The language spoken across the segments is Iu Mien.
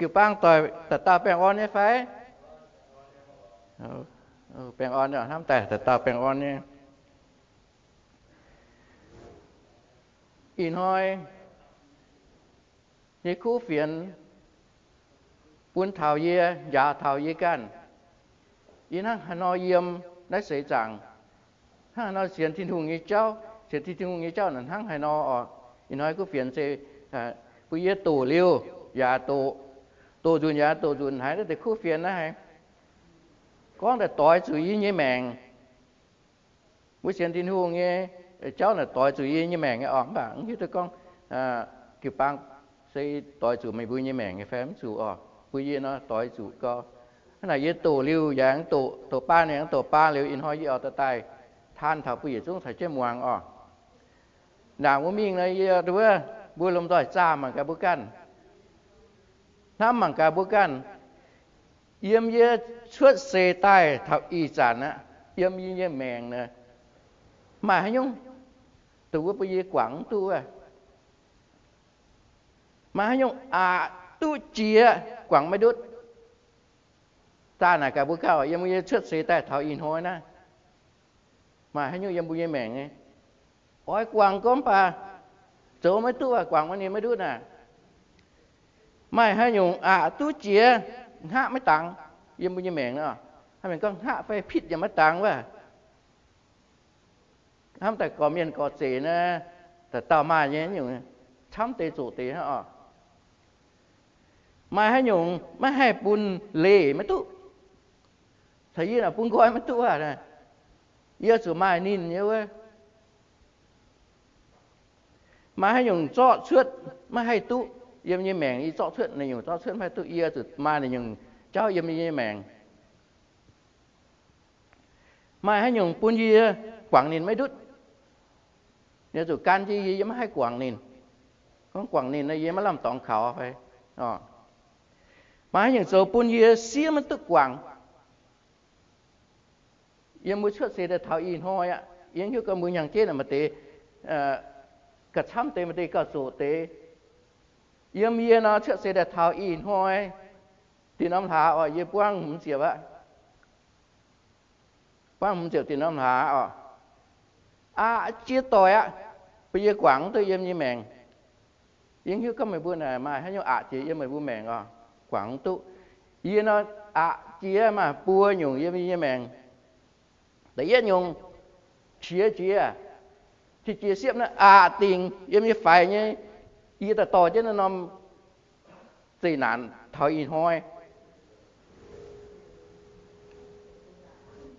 Jiu-baang doic dauh dauh baengh orn nyei fai? Baengh orn, hnamv daaih dauh dauh baengh orn nyei. Ih hnoi nyei kuv fienx bun taux yie, njaaux taux yie ganh. Yie hnangv haaix nor yiem naaiv seix zaangc, hnangv haaix nor sienx Tin-Hungh nyei jauv, sienx Tin-Hungh nyei jauv naaic hnangv haaix nor oc. Ih hnoi kuv fienx se bun yie doqc liuz yaac doqc, doqc nzunc yaac doqc nzunc haiz naaiv deix kuv fienx naaiv haiz gorngv daaih doix zuqc yie nyei maengc. Mbuo sienx Tin-Hungh nyei jauv naaic doix zuqc yie nyei maengc nyei oc. Mv baac mv hiuv duqv gorngv jiu-baang se doix zuqc meih mbuo nyei maengc nyei fai mv zuqc oc. Bun yie nor doix zuqc gau. Hnangv naaic yie doqc liuz yaac doqc, doqc baan yaac doqc baan liuz, ih hnoi yie oix daaih taan taux bun yietc zungv caux jienv muangx oc. Ndaangc wuov mingh nor yie wuov, mbuo lomh nzoih zaah mangc gaax mbuo ganh, hnamv mangc gaax mbuo ganh. Yiem yie cuotv seix daaih taux ih zanc aqv, yiem yie nyei maengc naaic, maaih haaix nyungc dongh wuov bun yie guangc mv duqv wuov? Maaih haaix nyungc aqc duqv jiex guangc maiv ndutv? Zaah naaic gaax mbuo ganh, yiem yie cuotv seix daaih taux ih hnoi naaiv, maaih haaix nyungc yiem mbuo nyei maengc nyei oix guangc gorngv baac zoux maiv duqv aqv, guangc maiv, ninh maiv ndutv aqv. Maaih haaix nyungc aqc duqv jiex, hngaqv maiv dangx yiem mbuo nyei maengc nor? Haaix mienh gorngv hngaqv fai pitv yaac maiv dangx wuov. Hnamv daaih gorqv-mienh gorqv-zeic naaiv, dauh dauh maaih nyei nyungc, camv deix zoqc deix hnangv oc. Maaih haaix nyungc maiv haih bun leih maiv duqv, caux yie naaic bun nqoi maiv duqv aqv. Yie zuqc maaih ninh nyei wuov. Maaih haaix nyungc zorqv cuotv maiv haih duqv yiem nyei maengc, yie zorqv cuotv, ninh nyungc zorqv cuotv maiv haih duqv, yie zuqc maaih ninh nyungc jauv yiem yie nyei maengc. Maaih haaix nyungc bun yie guangc ninh maiv ndutv, yie zuqc gan jienv yie, yie maiv haih guangc ninh. Gorngv guangc ninh nor, yie maiv lamh dorngx kaux fai? Maaih haaix nyungc zoux bun yie siev maiv duqv guangc? Yiem mbuo cuotv seix daaih taux ih hnoi aqv, yie hiuv gorngv mbuo hnyangx-jeiv naaic maaih deix gauh camv deix, maaih deix gauh zoqc deix. Yiem yie nor cuotv seix daaih taux ih hnoi, dinh norm hlaax oc, yie buangv hmz ziepc aqv. Buangv hmz ziepc dinh norm hlaax oc, aqc jiex doic aqv, bun yie guangc mv duqv yiem nyei maengc. Yie hiuv gorngv meih mbuo naaic maaih haaix nyungc aqc jiex yiem meih mbuo maengc oc, guangc mv duqv. Yie nor aqc jiex maaih buo nyungc yiem yie nyei maengc. Da'yietv nyungc, qiex jiez, qiex jiez siepv naaiv aqc dingc yiem yie faix nyei, yie daaih dorh jienv naaiv norm zeqc naanc taux ih hnoi.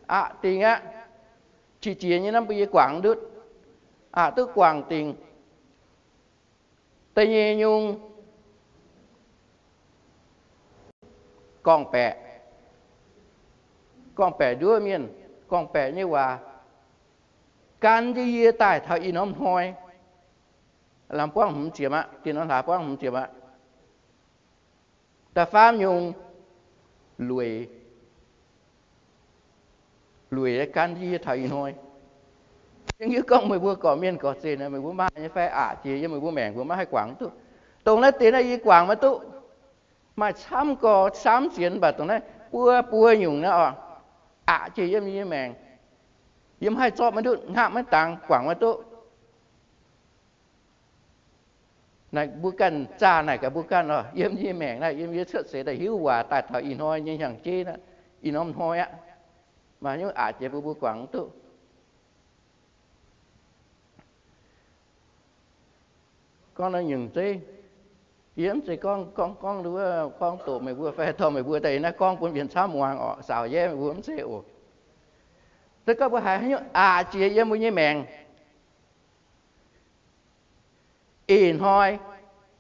Aqc dingc aqv. Qiex jiez nyei naaiv bun yie guangc ndutv, aqc duqv guangc dingc. Da'nyeic nyungc, gorngv-baeqc, gorngv-baeqc nduov mienh, gorngv-baeqc nyei waac gan jienv yie daaih taux ih norm hnoi. Lamh buangv hmz ziepc aqv, dinh norm hlaax buangv hmz ziepc aqv. Da'faam nyungc, lueic, lueic gan jienv yie taux ih hnoi. Yie hiuv gorngv meih mbuo gorqv-mienh gorqv-zeic naaic, meih mbuo maaih nyei fai aqc jiex yiem meih mbuo maengc, mbuo maiv haih guangc duqv. Dongh naaiv deix naaiv yie guangc maiv duqv. Maaih camv gorx camv sienx, mv baac dongh naaiv buo buo nyungc naaiv oc, aqc jiex yiem yie nyei maengc. Yie maiv haih zorqv maiv ndutv, hngaqv maiv dangx, guangc maiv duqv. Naaic mbuo ganh zaah naaic gaax mbuo ganh oc, yiem yie maengc naaiv, yiem yie cuotv seix daaih hiuv waac daaih taux ih hnoi nyei hnyangx-jeiv naaiv, ih norm hnoi aqv, maaih haaix nyungc aqc jiex bun mbuo guangc mv duqv? Gorngv naaiv nyungc zeiv, yie mv zeiz gorngv, gorngv, gorngv, gorngv doqc meih mbuo fai dorh meih mbuo daaih naaiv gorngv bun mienh camv muangx orqc, saaux yaev meih mbuo mv zeiz oc. Se gorngv mbuo haiz haaix nyungc aqc jiex yiem mbuo nyei maengc, ih hnoi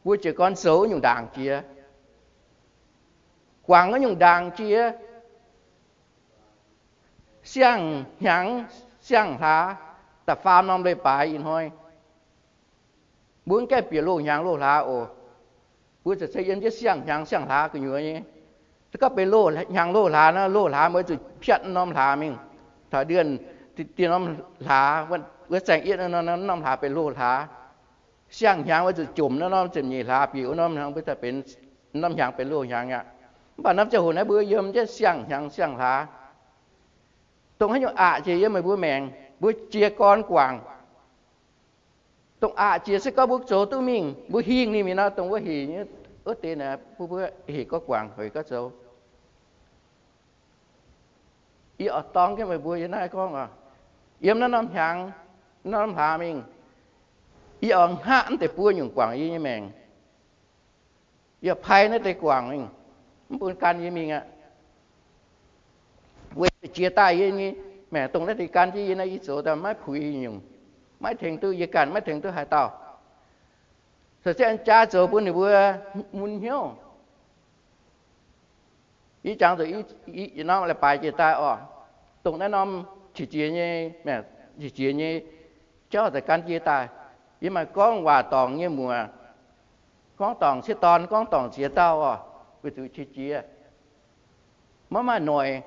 mbuo jiez gorn zoux nyungc ndaangc jiex, guangc wuov nyungc ndaangc jiex, siang-hnyangx siang-hlaax, da'faam norm leiz-baaix ih hnoi, mbuo mv gaengh bieqc loz-hnyangx loz-hlaax oc. Mbuo ziouc se yiem jienv siang-hnyangx siang-hlaax gu'nyuoz nyei. Se gorngv benx loz-hnyangx loz-hlaax nor, loz-hlaax mbuo zuqc piatv norm hlaax mingh. Taux เดือน, เดือน norm hlaax, wuov saeng-yietv norm hlaax benx loz-hlaax. Siang-hnyangx mbuo zuqc jomc norm ziepc nyeic hlaax bieqc wuov norm hnyangx, mbuo daaih benx norm hnyangx benx loz-hnyangx aqv. Mv baac norm ziangh hoc naaiv mbuo yiem jienv siang-hnyangx siang-hlaax. Dongh haaix nyungc aqc jiex yiem meih mbuo maengc, mbuo jiez gorn guangc. Dongh aqc jiex se gorngv mbuo zoux duqv mingh, mbuo hingh ninh mingh nor, dongh wuov hec nyei wuov deix naaic, mbuo, mbuo hec gorngv guangc, hec gorngv zoux. Yie oix dorng jienv meih mbuo yiem naaiv gorngv oc, yiem naaiv norm hnyangx, norm hlaax mingh, yie oix hngaqv naaiv deix buo nyungc guangc yie nyei maengc. Yie pai naaiv deix guangc mingh, mv bun gan yie mingh aqv. Weic jiex daaih yie nyei maengc dongh naaiv deix gan jienv yie naaiv, yie zoux daaih maiv puix nyungc, maiv tengx duqv yie ganh, maiv tengx duqv haaix dauh. Se gorngv jaa zoux bun ninh mbuo mun hnyouv. Yie jangx zuqc i norm leiz-baaix jiex daaih oc, dongh naaiv norm qiex jiez nyei, qiex jiez nyei jauv daaih gan jienv daaih. Yie maaih gorngv waac dorngc nyei muoc, gorngv dorngc sieqv dorn, gorngv dorngc ziex dauh oc, weic zuqc qiex jiez maiv maaih noic.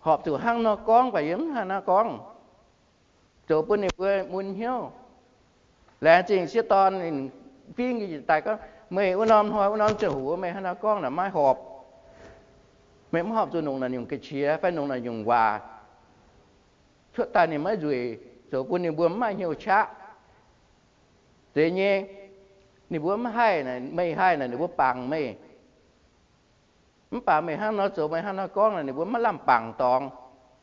Horpc zuqc hnangv nor gorngv, mv baac yie mv hnangv nor gorngv, zoux bun ninh mbuo mun hnyouv. Laengz zingh sieqv dorn ninh fingv yie daaih gorngv, meih wuov norm hnoi wuov norm ziangh hoc meih hnangv nor gorngv naaic maiv horpc. Meih mv horpc zuqc longc naaic nyungc ga'qiex fai longc naaic nyungc waac. Cuotv daaih ninh maiv nzueic, zoux bun ninh mbuo mv maaih hnyouv qaqv. Zeiz nyei, ninh mbuo mv haih, meih haih naaic ninh mbuo bangc meih. Mv baac meih hnangv nor zoux, meih hnangv nor gorngv naaic ninh mbuo maiv lamh bangc dorngx,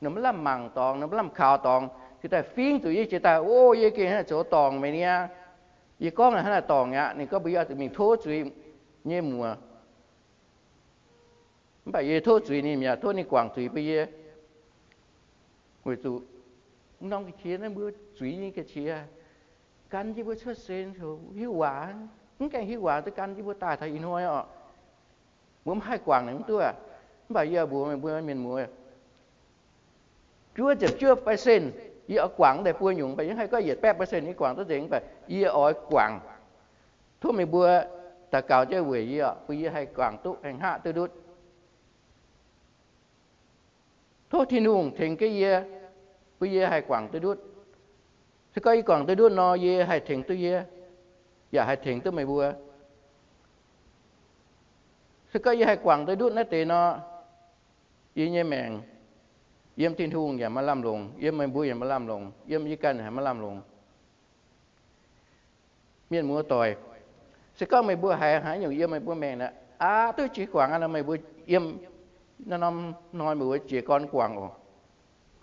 ninh maiv lamh mangc dorngx, ninh maiv lamh kaux dorngx. Jiex daaih fingv zuqc yie jiex daaih, o, yie gengh haih zoux dorngc meih niaa. Yie gorngv naaic hnangv naaic dorngc aqv. Ninh gorngv mbuox yie oix zuqc mingh tov zuiz nyei muoc. Mv baac yie tov zuiz ninh mi'aqv, tov ninh guangc zuiz bun yie. Weic zuqc norm ga'qiex naaiv mbuo zuiz nyei ga'qiex gan jienv mbuo cuotv seix hiuv waac, mv gaengh hiuv waac duqv gan jienv mbuo daaih taux ih hnoi oc. Mbuo mv haih guangc ninh mv duqv. Mv baac yie mbuox meih mbuo mienh muoz, juov ziepc juov percent yie oix guangc daaih buo nyungc, mv baac yie mv haih gorngv yietc baeqv percent yie guangc duqv nzengc, mv baac yie oix guangc. Tov meih mbuo daux gaux jienv weic yie oc, bun yie haih guangc duqv, haih hngaqv duqv ndutv. Tov Tin-Hungh tengx jienv yie, bun yie haih guangc duqv ndutv. Se gorngv yie guangc duqv ndutv nor, yie haih tengx duqv yie, yaac haih tengx duqv meih mbuo. Se gorngv yie haih guangc duqv ndutv naaiv deix nor, yie nyei maengc yiem Tin-Hungh yaac maaih lamh longc, yiem meih mbuo yaac maaih lamh longc, yiem yie ganh yaac maaih lamh longc. Mienh muoz doic, se gorngv meih mbuo haiz haaix nyungc yiem meih mbuo maengc naaic, aqc duqv jiex guangc aqv nor, meih mbuo yiem naaiv norm hnoi meih mbuo jiez gorn guangc oc.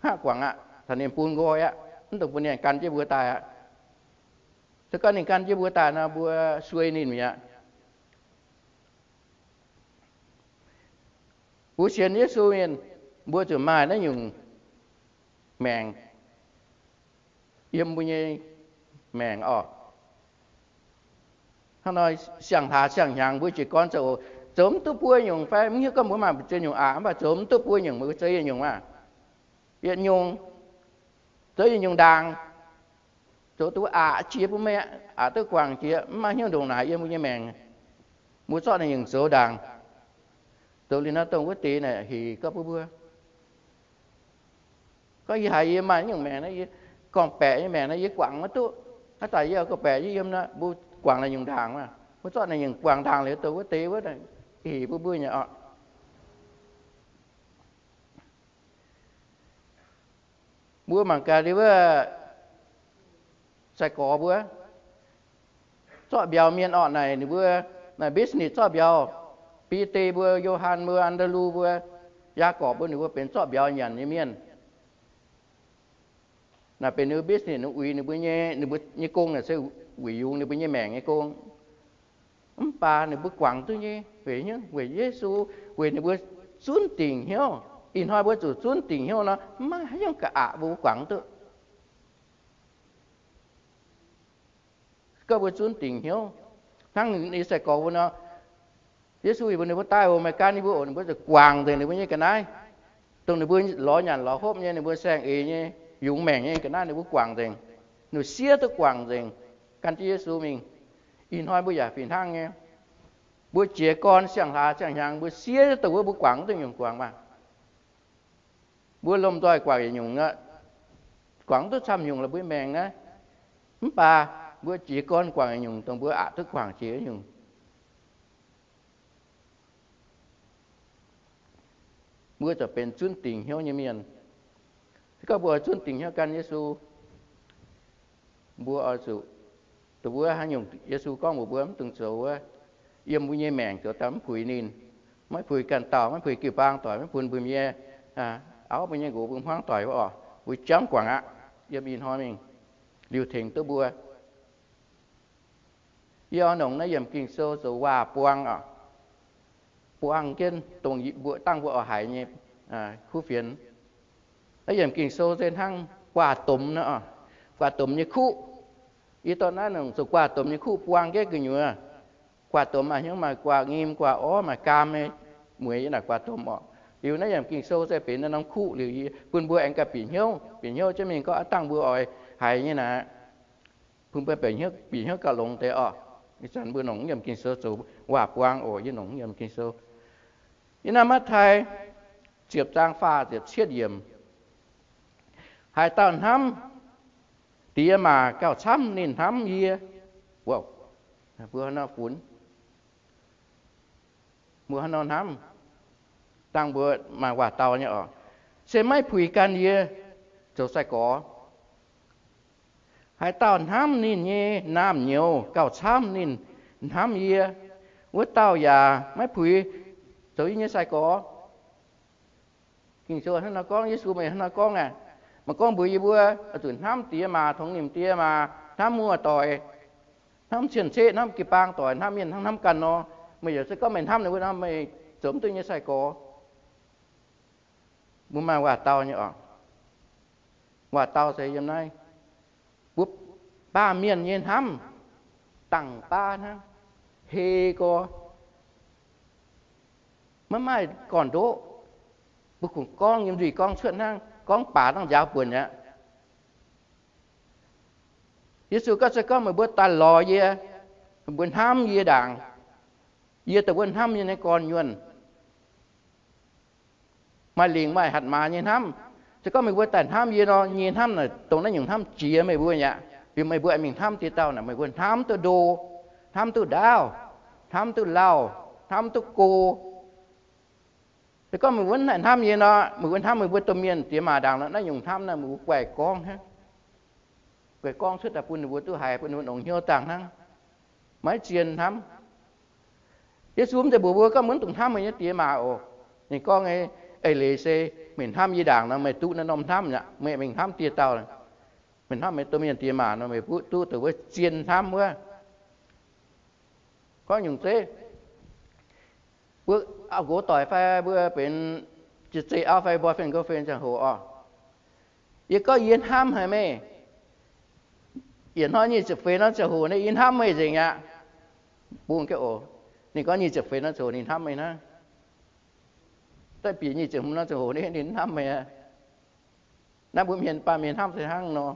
Hngaqv guangc aqv, taux ninh bun nqoi aqv, mv dungx bun ninh gan jienv mbuo daaih aqv. Se gorngv ninh gan jienv mbuo daaih nor, mbuo suei ninh mi'aqv. Mbuo sienx Yesu mienh, mbuo zuqc maaih naaiv nyungc maengc yiem mbuo nyei maengc oc. Hnangv nor siang-hlaax siang-hnyangx mbuo jiez gorn zoux, zoux mv duqv buo nyungc fai mv hiuv gorngv mbuo maaih ziex nyungc aqc, mv baac zoux mv duqv buo nyungc, mbuo zoux yietc nyungc maah. Yietc nyungc, zoux yietc nyungc ndaangc, zoux duqv aqc jiex bun meih, aqc duqv guangc jiex, mv maaih hnyouv ndongc naaic yiem mbuo nyei maengc. Mbuo zorqv naaiv nyungc zoux ndaangc. Zoux liuz nor dongh wuov deix naaic hec gorngv bun mbuo. Gorngv yie haiz yie maaih nyungc maengc naaiv, yie gorngv-baeqc nyei maengc naaiv yie guangc maiv duqv. Haaix zanc yie gorngv-baeqc yie yiem nor, mbuo guangc naaiv nyungc ndaangc maah. Mbuo zorqv naaiv nyungc guangc ndaangc liuz dongh wuov deix wuov hec bun mbuo nyei oc. Mbuo mangc gaax liuz wuov sai-gorx mbuo zorqv mbiauz mienh orqc, naaic ninh mbuo naaic business zorqv mbiauz. Bide mbuo, Yo^han mbuo, An^nda^lu mbuo, Yaagorpc mbuo, ninh mbuo benx zorqv mbiauz nyanc nyei mienh. Naaic benx ninh mbuo business, ninh uix ninh mbuo nyei, ninh mbuo nyei gong naaic se weic yungz ninh mbuo nyei maengc nyei gong. Mv baac ninh mbuo guangc duqv nyei weic hnyouv, weic Yesu, weic ninh mbuo zunv dingc hnyouv. Ih hnoi mbuo zuqc zunv dingc hnyouv nor, maiv maaih haaix nyungc ga'aqc mbuo guangc duqv. Gorngv mbuo zunv dingc hnyouv, hnangv ninh sai-gorx mbuo nor, Yesu yie mbuo, ninh mbuo daaih oc, meih gan yie mbuo oc, ninh mbuo zuqc guangc nzengc ninh mbuo nyei ga'naaiv, dongh ninh mbuo lorz nyanc lorz hopv nyei, ninh mbuo saeng-eix nyei, yungz maengc nyei ga'naaiv ninh mbuo guangc nzengc. Ninh mbuo siev duqv guangc nzengc, gan jienv Yesu mingh. Ih hnoi mbuo yaac fih hnangv nyei. Mbuo jiez gorn siang-hlaax siang-hnyangx, mbuo siev dongh wuov mbuo guangc duqv nyungc guangc maah. Mbuo lomh nzoih guangc yietc nyungc, guangc duqv camv nyungc lorqc mbuo maengc naaiv. Mv baac mbuo jiez gorn guangc yietc nyungc dongh mbuo aqc duqv guangc jiex nyungc. Mbuo ziouc benx zunv dingc hnyouv nyei mienh. Se gorngv mbuo oix zunv dingc hnyouv gan Yesu, mbuo oix zuqc, dongh wuov haaix nyungc Yesu gorngv mbuox mbuo mv dungx zoux wuov, yiem mbuo nyei maengc zoux daaih mv puix ninh, maiv puix ganh dauh, maiv puix jiu-baang doic, maiv puix mbuo nyei auv, mbuo nyei nqox, mbuo hmuangv doic wuov oc, mbuo jangv guangc aqv. Yiem ih hnoi mingh liuz tengx duqv mbuo. Yie oix nongc naaiv yiemc Ging-Sou zoux waac-buang oc, buang jienv dongh mbuo, dangh mbuo oix haiz nyei kuv fienx. Naaiv yiemc Ging-Sou se hnangv guaax domx nor, guaax domx nyei kuv. Yie dorh naaiv nongc zoux guaax domx nyei kuv buang jienv gu'nyuoz. Guaax domx maaih hnyouv maaih guaax nyim, guaax orv, maaih gaam nyei, mueiz yiem naaic guaax domx oc. Liuz naaiv yiemc Ging-Sou se benx naaiv norm kuv liuz, yie bun mbuo aengx gauh bieqc hnyouv, bieqc hnyouv jienv mingh gorngv aav dangh mbuo oix haiz nyei naaic, bun mbuo bieqc hnyouv gauh longx deix oc. Ih zanc mbuo nongc yiemc Ging-Sou zoux waac-buang oc. Yie nongc yiemc Ging-Sou. Yie naaiv Matv^taai ziepc zaang faah ziepc cietv yiemc. Haaix dauh hnamv diex maac gauh camv ninh hnamv yie. Mbuo nor funx, mbuo nor hnamv, dangh mbuo maaih waac-dau nyei oc, se maiv puix gan yie zoux sai-gorx. Haaix dauh hnamv ninh nyei naamh nyouz gauh camv ninh hnamv yie, wuov dauh yaac maiv puix zoux yie nyei sai-gorx. Ging-Sou hnangv nor gorngv, Yesu meih hnangv nor gorngv aqv. Maiv gorngv mbuox yie mbuo oix zuqc hnamv diex maac tongx nimc diex maac, hnamv muoz-doic, hnamv cien-ceqv, hnamv jiu-baang doic, hnamv mienh hnangv hnamv ganh nor. Meih yaac se gorngv meih hnamv ninh mbuo nor, meih zoux mv duqv nyei sai-gorx. Mbuo maaih waac-dau nyei oc. Waac-dau se yiem naaiv, mbuo baamh mienh nyei hnamv dangh baav hnangv, hei gorx, maiv maaih gorn-ndoqv. Mbuo kungx gorngv nyei nzuih gorngv cuotv hnangv, gorngv baac dangh nziaaux buonc aqv. Yesu gorngv se gorngv meih mbuo daaih lorz yie, meih mbuo hnamv yie ndaangc, yie dongh wuov hnamv yie nyei gorn-nyuonh. Maaih lingc maaih hatc maaz nyei hnamv. Se gorngv meih mbuo daaih hnamv yie nor, yie nyei hnamv naaic dongh naaiv nyungc hnamv jiex meih mbuo aqv. Liuz meih mbuo aengx mingh hnamv dieh dauh naaic, meih mbuo hnamv duqv ndo, hnamv duqv ndaauv, hnamv duqv lauh, hnamv duqv go. Se gorngv meih mbuo maiv hnamv yie nor, meih mbuo hnamv meih mbuo domh mienh diex maac ndaangc nor, naaiv nyungc hnamv naaiv meih mbuo guaih gorngv hnangv. Guaih gorngv cuotv daaih bun ninh mbuo duqv haiz, bun ninh mbuo nongx hnyouv dangh hnangv. Maiv zien hnamv. Yesu mv zeiz mbuox mbuo gorngv maiv dungx hnamv meih nyei diex maac oc. Ninh gorngv nyei eix leiz se, meih hnamv yie ndaangc nor, meih duqv naaiv norm hnamv aqv. Meih mingh hnamv dieh dauh, meih hnamv meih domh mienh diex maac nor, meih duqv dongh wuov zien hnamv wuov. Gorngv nyungc zeiv, mbuo auv-nqox doic fai mbuo benx jiex zeiv auv fai boyfriend girlfriend ziangh hoc oc, yie gorngv yie hnamv haic meih. Yietc hnoi nyic ziepc feix norm ziangh hoc naaiv yie hnamv meih nzengc aqv. Bung jienv oc. Ninh gorngv nyic ziepc feix norm ziangh hoc ninh hnamv meih hnangv. Daaih bieqc nyic ziepc hmz norm ziangh hoc naaiv ninh hnamv meih aqv. Naaiv mbuo mienh baamh mienh hnamv se hnangv nor.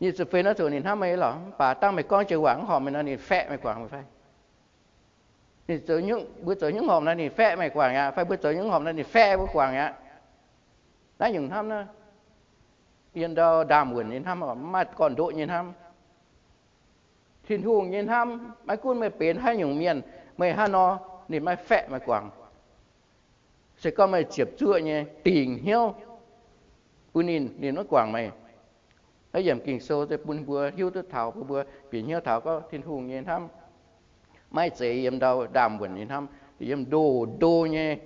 Nyic ziepc feix norm ziangh hoc ninh hnamv meih lorqc, mv baac dangh meih gorngv jiex waac mv horpc meih nor, ninh faeqv meih guangc fai? Ninh zoux, mbuo zoux hnyouv horpc nor, ninh faeqv meih guangc aqv. Fai mbuo zoux hnyouv horpc nor, ninh faeqv mbuo guangc aqv. Naaiv nyungc hnamv naaiv, yiem ndau ndaamv-wuonc nyei hnamv, mv maaih gorn-ndoqv nyei hnamv. Tin-Hungh nyei hnamv, maiv gunv meih benx haaix nyungc mienh, meih hnangv nor, ninh maiv faeqv meih guangc. Se gorngv meih ziepc zuoqv nyei dingc hnyouv bun ninh, ninh maiv guangc meih. Naaiv yiemc Ging-Sou se bun mbuo hiuv duqv taux, bun mbuo bieqc hnyouv taux gorngv Tin-Hungh nyei hnamv maiv zeiz yiem ndau ndaamv-wuonc nyei hnamv, yiem ndoh ndo nyei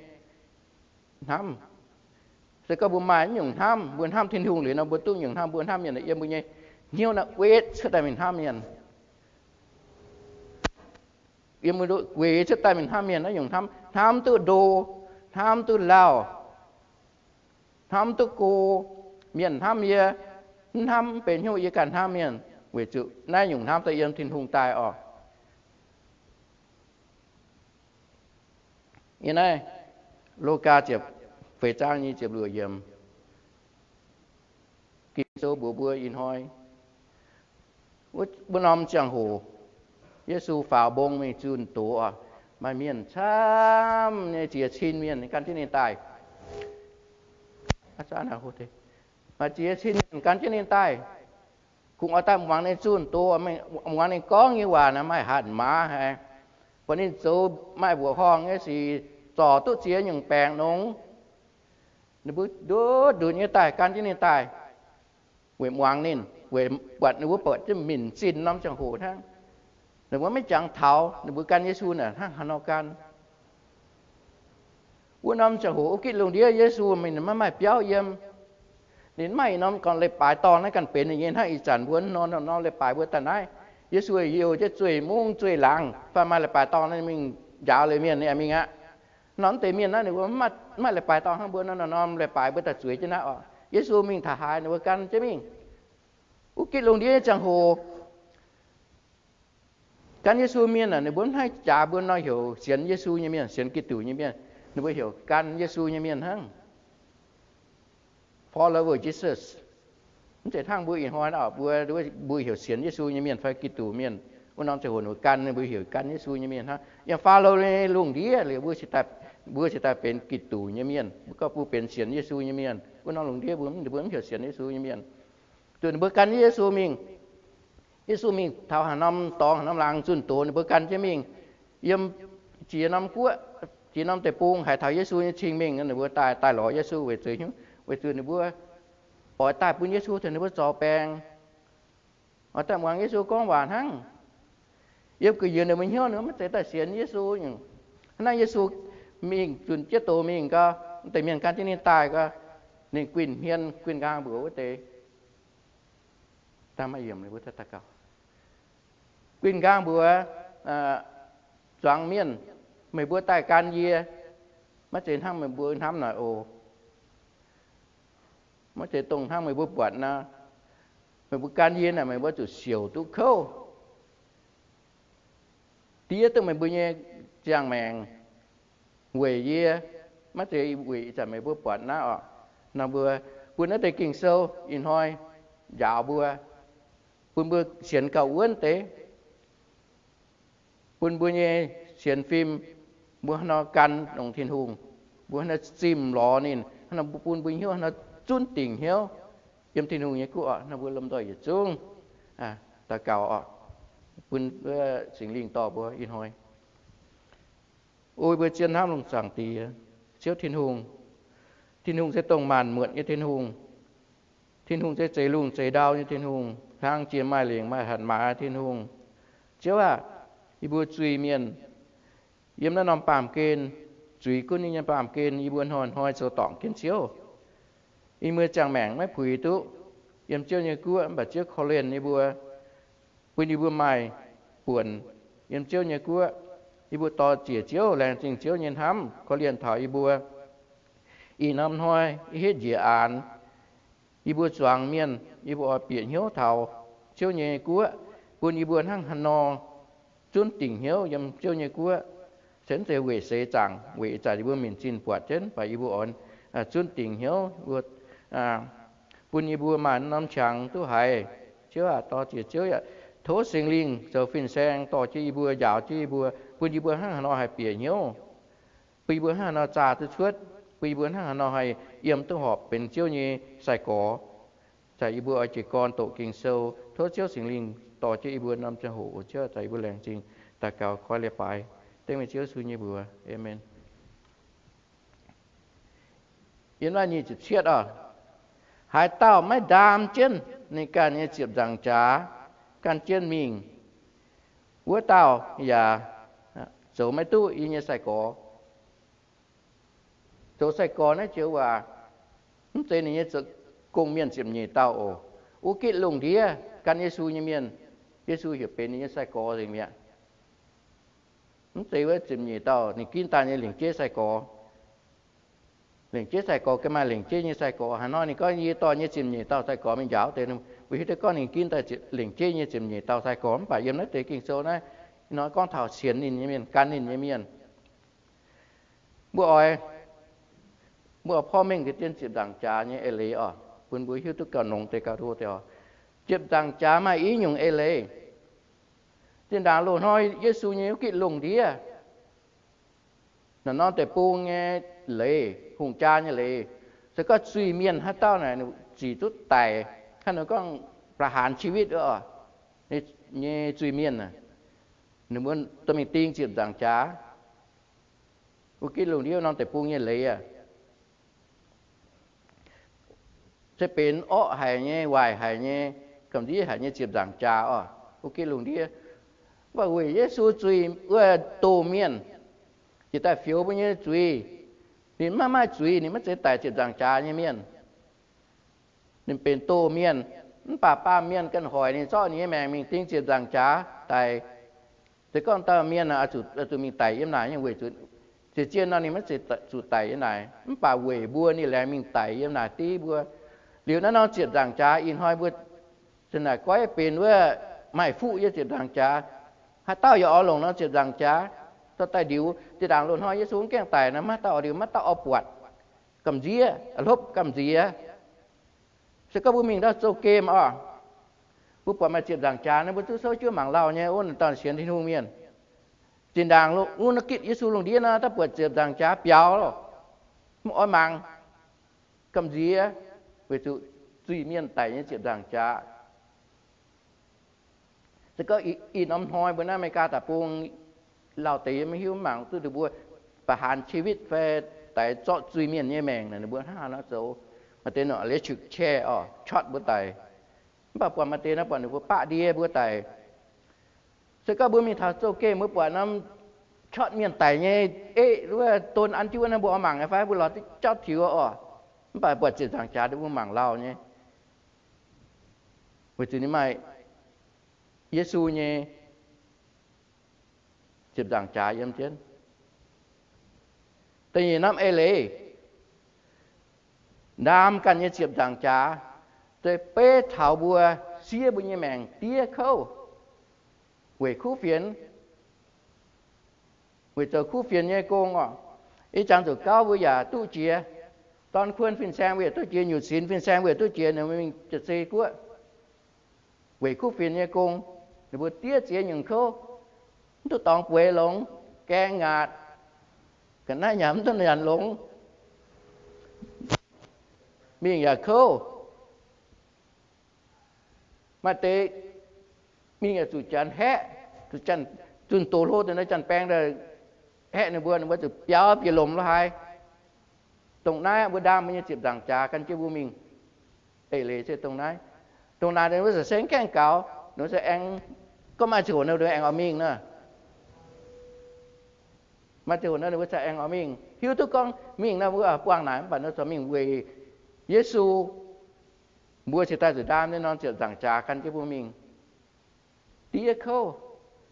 hnamv. Se gorngv mbuo maaih nyungc hnamv, mbuo hnamv Tin-Hungh liuz nor, mbuo duqv nyungc hnamv, mbuo hnamv mienh, yiem mbuo nyei hnyouv naaiv weic cuotv daaih mingh hnamv mienh. Yiem mbuo weic cuotv daaih mingh hnamv mienh naaiv nyungc hnamv, hnamv duqv ndo, hnamv duqv lauh, hnamv duqv go. Mienh hnamv yie, mv hnamv mv benx hnyouv yie ganh hnamv mienh, weic zuqc naaiv nyungc hnamv daaih yiem Tin-Hungh daaih oc. Yiem naaiv Logaa ziepc feix zaang nyic ziepc luoqc yiemc, Ging-Sou mbuox mbuo ih hnoi, wuov norm ziangh hoc Yesu faaux mbong mingh zunh doz oc, maaih mienh camv nyei ziex cin mienh gan jienv ninh daaih. Maaih ziex cin mienh gan jienv ninh daaih. Kungx oix daaih muangx ninh zunh doz, muangx ninh gorngv nyei waac naaic maaih hatc maaz haic, buatc ninh zoux maaih mbuoqc horngh nyei sic, zorc duqv ziex nyungc baengc nongx. Ninh mbuo nduqc nduqc nyei daaih gan jienv ninh daaih, weic muangx ninh, weic buatc ninh mbuo buatc jienv minc zinh norm ziangh hoc hnangv. Ninh mbuo maiv jangx taux ninh mbuo gan Yesu naaic hnangv haaix nor gan. Wuov norm ziangh hoc wuov gitv lungh ndiev Yesu mingh ninh maiv maaih biauv yiem. Ninh maiv maaih norm gorn leiz-baaix dorngh naaiv ganh benx ninh nyei hnangv ih zanc mbuo norm norm leiz-baaix mbuo daaih naaiv. Yesu youh jienv zueih mungv zueih laangz fai maaih leiz-baaix dorngh naaiv mingh njaaux leiz mienh ninh mingh aqv. Norm deix mienh naaiv ninh mbuo maiv maaih leiz-baaix dorngh hnangv mbuo norm norm leiz-baaix mbuo daaih zueiz jienv naaiv oc. Yesu mingh taux haaix ninh mbuo gan jienv mingh. Wuov gitv lungh ndiev nyei ziangh hoc gan Yesu mienh aah, ninh mbuo mv haih jaax mbuo nor heuc sienx Yesu nyei mienh, sienx Giduc nyei mienh. Ninh mbuo heuc gan Yesu nyei mienh hnangv, follower Jesus. Mv zeiz hnangv mbuo ih hnoi oc, mbuo, mbuo heuc sienx Yesu nyei mienh fai Giduc mienh. Wuov norm ziangh hoc ninh mbuo gan, ninh mbuo heuc gan Yesu nyei mienh hnangv. Yiem Faalo nyei lungh ndiev liuz, mbuo cingx daaih benx Giduc nyei mienh, mbuo gorngv mbuo benx sienx Yesu nyei mienh. Wuov norm lungh ndiev mbuo, mbuo mv heuc sienx Yesu nyei mienh. Zuqc ninh mbuo gan Yesu mingh. Yesu mingh taux haaix norm dorngx haaix norm laangz zunh doz ninh mbuo gan jienv mingh. Yiem jiex norm guoqv, jiex norm deic-bung haiz taux Yesu nyei cing mingh, ninh mbuo daaih daaih lorz Yesu weic zuqc, weic zuqc ninh mbuo oix daaih bun Yesu tengx ninh mbuo zorc baengc, oix daaih muangx Yesu gorngv waac hnangv. Yiem gu'nyuoz ninh mbuo hnyouv ninh mbuo maiv zeiz daaih sienx Yesu nyungc. Hnangv naaiv Yesu mingh zunh jienv doz mingh gau, deix mienh gan jienv ninh daaih gau, ninh guinh hmien guinh nqaang mbuox wuov deix, daaih maaih yiemc ninh mbuo daaih daux gaux, guinh nqaang mbuox zuangx mienh, meih mbuo daaih gan yie, maiv zeiz hnangv meih mbuo hnamv naaic oc. Maiv zeiz dongh hnangv meih mbuo buatc nor. Meih mbuo gan yie naaic meih mbuo zuqc siouc duqv kouv. Diev duqv meih mbuo nyei ziangh maengc weic yie, maiv zeiz weic ih zanc meih mbuo buatc naaiv oc. Nor mbuo bun naaiv deix Ging-Sou ih hnoi njaaux mbuo, bun mbuo sienx gauh wuonv deix, bun mbuo nyei sienx fim, mbuo haaix nor gan longx Tin-Hungh, mbuo haaix nor zimh lorz ninh, haaix nor bun mbuo hnyouv haaix nor zunv dingc hnyouv yiem Tin-Hungh nyei guoqv oc. Nor mbuo lomh nzoih yietc zungv daux gaux oc, bun Singx Lingh dorh mbuo ih hnoi. O mbuo zien hnamv lungh zaangc Diex, Ziouv Tin-Hungh. Tin-Hungh se dongh maanc muotc nyei Tin-Hungh. Tin-Hungh se zeix lungh zeix ndau nyei Tin-Hungh, hlang jiex maaih lengc maaih hatc maaz Tin-Hungh. Ziouv aah! Yie mbuo zuiz-mienh yiem naaiv norm baamh gen, zuiz gunv nyei baamh gen, yie mbuo hnoi-hnoi zoux dorngc jienv Ziouv. Yie mbuo ziangh maengc maiv puix duqv yiem Ziouv nyei guoqv, mv baac Ziouv korv-lienh yie mbuo, bun yie mbuo maaih buonc yiem Ziouv nyei guoqv. Yie mbuo dor-ziec Ziouv, laengz zingh Ziouv nyei hnamv korv-lienh taux yie mbuo. Ih norm hnoi yie hitv njiec aanx, yie mbuo zuangx mienh, yie mbuo oix bieqc hnyouv taux Ziouv nyei guoqv, bun yie mbuo hnangv haaix nor zunv dingc hnyouv yiem Ziouv nyei guoqv. Se mv zeiz weic seix zaangc, weic ih zanc yie mbuo minc zinh buatc jienv, mv baac yie mbuo oix zunv dingc hnyouv, bun yie mbuo maaih norm qangx duqv haiz. Ziouv aah! Dor-ziec Ziouv yaac tov Singx Lingh zoux fin-saeng dorh jienv yie mbuo, njaaux jienv yie mbuo, bun yie mbuo hnangv haaix nor haih bieqc hnyouv, bun yie mbuo hnangv haaix nor zaah duqv cuotv, bun yie mbuo hnangv haaix nor haih yiem duqv horpc benx Ziouv nyei sai-gorx. Zaqc yie mbuo oix jiez gorn doqc Ging-Sou, tov Ziouv Singx Lingh dorh jienv yie mbuo norm ziangh hoc. O Ziouv, zaqc yie mbuo laengz zingh daux gaux koi leiz-baaix dengv meih Ziouv Yesu nyei mbuox. Aamen. Yiem naaiv nyic ziepc cietv oc. Haaix dauh maiv ndaam jienv ninh ganh nyei ziepc nzaangc jaax gan jienv mingh, wuov dauh yaac zoux maiv duqv yie nyei sai-gorx. Zoux sai-gorx naaiv joux waac, Mv zeiz ninh nyei gong-mienh ziepc nyeic dauh oc. Wuov gitv lungh ndiev gan Yesu nyei mienh, Yesu heuc benx ninh nyei sai-gorx nzengc mi'aqv. Mv zeiz wuov ziepc nyeic dauh ninh ginv daaih nyei lengc jeiv sai-gorx. Lengc jeiv sai-gorx gengh maaih lengc jeiv nyei sai-gorx. Haaix nor ninh gorngv yie dorh nyei ziepc nyeic dauh sai-gorx mingh njaaux deix, mbuo hiuv duqv gorngv ninh ginv daaih lengc jeiv nyei ziepc nyeic dauh sai-gorx. Mv baac yiem naaiv deix Ging-Sou naaiv, ih hnoi gorngv taux sienx ninh nyei mienh, gan ninh nyei mienh. Mbuo oix, mbuo oix porv mengh deix dien ziepc nzaangc jaax nyei eix leiz oc, bun mbuo hiuv duqv gauh nongx deix gauh duqv deix oc. Ziepc nzaangc jaax maaih i nyungc eix leiz. Zinh ndaangc loz-hnoi Yesu nyei wuov gitv lungh ndiev, naaiv norm deic-bung nyei leiz, hungh jaa nyei leiz, se gorngv zuiz-mienh haaix dauh naaic zic duqv daic, haaix nor gorngv ประหารชีวิต oc, nyei zuiz-mienh, ninh mbuo dorh mingh ding ziepc nzaangc jaax. Wuov gitv lungh ndiev norm deic-bung nyei leiz aac, se benx orqv haic nyei, waaic haic nyei, gamh nziev haic nyei ziepc nzaangc jaax oc, wuov gitv lungh ndiev. Mv baac weic Yesu zuiz wuov doh mienh, jiex daaih fioux mbuo nyei zuiz. Ninh maiv maaih zuiz, ninh maiv zeiz daic ziepc nzaangc jaax nyei mienh. Ninh benx doh mienh, mv baac baamh mienh ganh hoic ninh, zorqv ninh nyei maengc mingh ding ziepc nzaangc jaax daic. Se gorngv dauh mienh oix zuqc mingh daic yiem naaic nyei weic zuqc, ziec zien nor ninh maiv zeiz zuqc daic yiem naaic, mv baac weic mbuo ninh laengz mingh daic yiem naaic div mbuo. Liuz naaiv norm ziepc nzaangc jaax ih hnoi mbuo zinh naaic goiv benx wuov maaih fuqv nyei ziepc nzaangc jaax. Haaix dauh yaac oix longc norm ziepc nzaangc jaax dorh daaih ndiux. Zinh ndaangc loz-hnoi Yesu mv gaengh daic nor, maiv dauh oix ndiux, maiv dauh oix buatc. Gamh nziev, hlopv gamh nziex. Se gorngv mbuo mingh ndau zouv-gemh oc, mbuo buatc maaih ziepc nzaangc jaax nor, mbuo zuqc souv jienv mangc lauh nyei, wuov dauh sienx Tin-Hungh mienh. Zinh ndaangc wuov gitv Yesu lungh ndiev nor, daaih buatc ziepc nzaangc jaax biaux lorqc, mv oix mangc, gamh nziex, weic zuqc zuiz-mienh daic nyei ziepc nzaangc jaax. Se gorngv ih norm hnoi mbuo naaiv America deic-bung, lauh deix yie maiv hiuv, mv mangc duqv ninh mbuo ประหารชีวิต fai daix zorqv zuiz-mienh nyei maengc naaic, ninh mbuo hnangv haaix nor zoux. Maaih deix ninh electric chair oc, ช็อต mbuo daic. Mv baac buatc maaih deix nor buatc ninh mbuo baqv ndie mbuo daic. Se gorngv mbuo mingh taux zouv-gemh mbuo buatc norm ช็อต mienh daic nyei, eqv, wuov don an jienv wuov nor, mbuo oix mangc nyei fai? Mbuo lorz diqv jauv tiux oc. Mv baac buatc ziepc nzaangc jaax ninh mbuo mangc lauh nyei, weic zuqc ninh maaih Yesu nyei ziepc nzaangc jaax yiem jienv. Da'nyeic norm eix leiz, ndaam ganh nyei ziepc nzaangc jaax, se beiv taux mbuo siev mbuo nyei maengc diev kouv, weic kuv fienx, weic zoux kuv fienx nyei gong oc. Ih jangx zuqc gauv mbuo yaac duqv jiex, dorn kuon fin-saeng mbuo yaac duqv jiex, nyutc sinx fin-saeng mbuo yaac duqv jiex, ninh mbuo mingh jiez zei guoqv. Weic kuv fienx nyei gong, ninh mbuo diev ziex nyungc kouv, mv duqv dorngx bueix longx, gaeng ngaatc, ga'naaiv nyanc mv duqv nyanc longx, mingh yaac kouv. Maaih deix mingh yaac zuqc janx haeqv, zuqc janx, zunh doz hlo deix nor janx-baeng haeqv ninh mbuo, ninh mbuo zuqc biaux bieqc lomc lo haaix. Dongh naaiv mbuo ndaam mbuo nyei ziepc nzaangc jaax gan jienv mbuo mingh. Eix leiz se dongh naaiv. Dongh naaic ninh mbuo se gaengh gaux, ninh mbuo se aengx, gorngv maaih ziangh hoc ninh mbuo aengx oix mingh nor. Maaih ziangh hoc nor ninh mbuo se aengx oix mingh, hiuv duqv gorngv mingh nor mbuo buangh naaic, mv baac ninh mbuo corc mingh weic Yesu. Mbuo cingx daaih zuqc ndaam nyei norm ziepc nzaangc jaax gan jienv mbuo mingh. Diev kouv,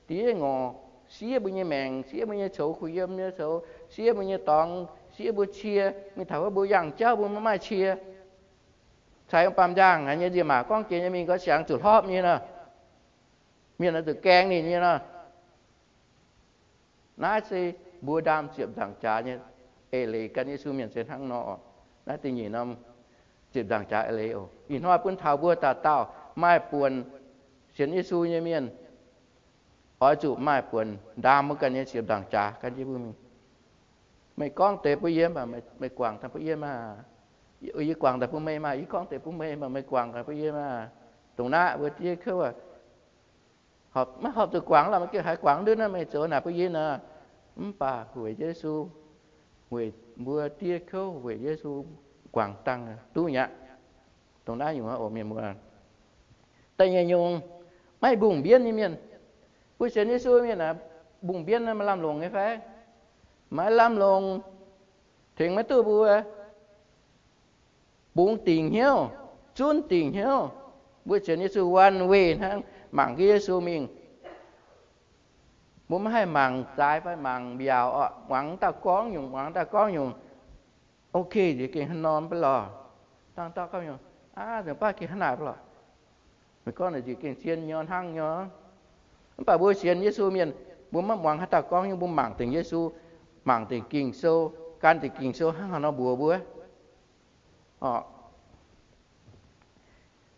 diev ngorc, siev mbuo nyei maengc, siev mbuo nyei coux, kuh yiem nyei coux, siev mbuo nyei dorngx, siev mbuo cie. Mingh taux wuov mbuo yangh jauv mbuo maiv maaih cie. Caux baamh njaangh haic nyei nziex maac gorngv jiex nyei mingh gau siangx zuqc hlorpv nyei nor. Mienh oix zuqc gaeng ninh nyei nor. Naaiv se mbuo ndaam ziepc nzaangc jaax nyei eix leiz gan Yesu mienh se hnangv nor oc. Naaiv da'nyeic norm ziepc nzaangc jaax eix leiz oc. Ih hnoi bun taux mbuo dauh dauh maaih buonc sienx Yesu nyei mienh, oix zuqc maaih buonc ndaam mbuo ganh nyei ziepc nzaangc jaax gan jienv mbuo mingh. Meih gorngv deix bun yie maah, meih guangc daaih bun yie maah. Yie guangc daaih bun meih maah, yie gorngv deix bun meih maah, meih guangc daaih bun yie maah. Dongh naaiv mbuo diev kouv, maiv horpc zuqc guangc lorqc, meih gengh haiz guangc ndutv naaiv, meih zoux naaic bun yie nor. Mv baac weic Yesu, weic mbuo diev kouv, weic Yesu guangc dangh duqv mi'aqv. Dongh naaiv nyungc oc mienh muoz. Da'nyeic nyungc, maiv mbungh mbienv nyei mienh. Mbuo sienx Yesu mienh aah, mbungh mbienv maaih lamh longc nyei fai? Maaih lamh longc, tengx maiv duqv mbuo. bungx dingc hnyouv, zunv dingc hnyouv. Mbuo sienx Yesu one way hnangv, mangc jienv Yesu mingh. Mbuo maiv haih mangc zaaix fai mangc mbiaauc orqc, muangx dauh gorngv nyungc, muangx dauh gorngv nyungc. Ok, nziex gengh hnangv nor mv baac lorqc. Dangh dauh gorngv nyungc, aav, nzengc baav gengh hnangv naaic mv baac lorqc. Meih gorngv naaic nziex gengh zien nyei hnangv nyei. Mv baac mbuo sienx Yesu mienh, mbuo maiv muangx haaix dauh gorngv nyungc, mbuo mangc dingc Yesu, mangc dingc Ging-Sou, gan dingc Ging-Sou hnangv haaix nor mbuox mbuo.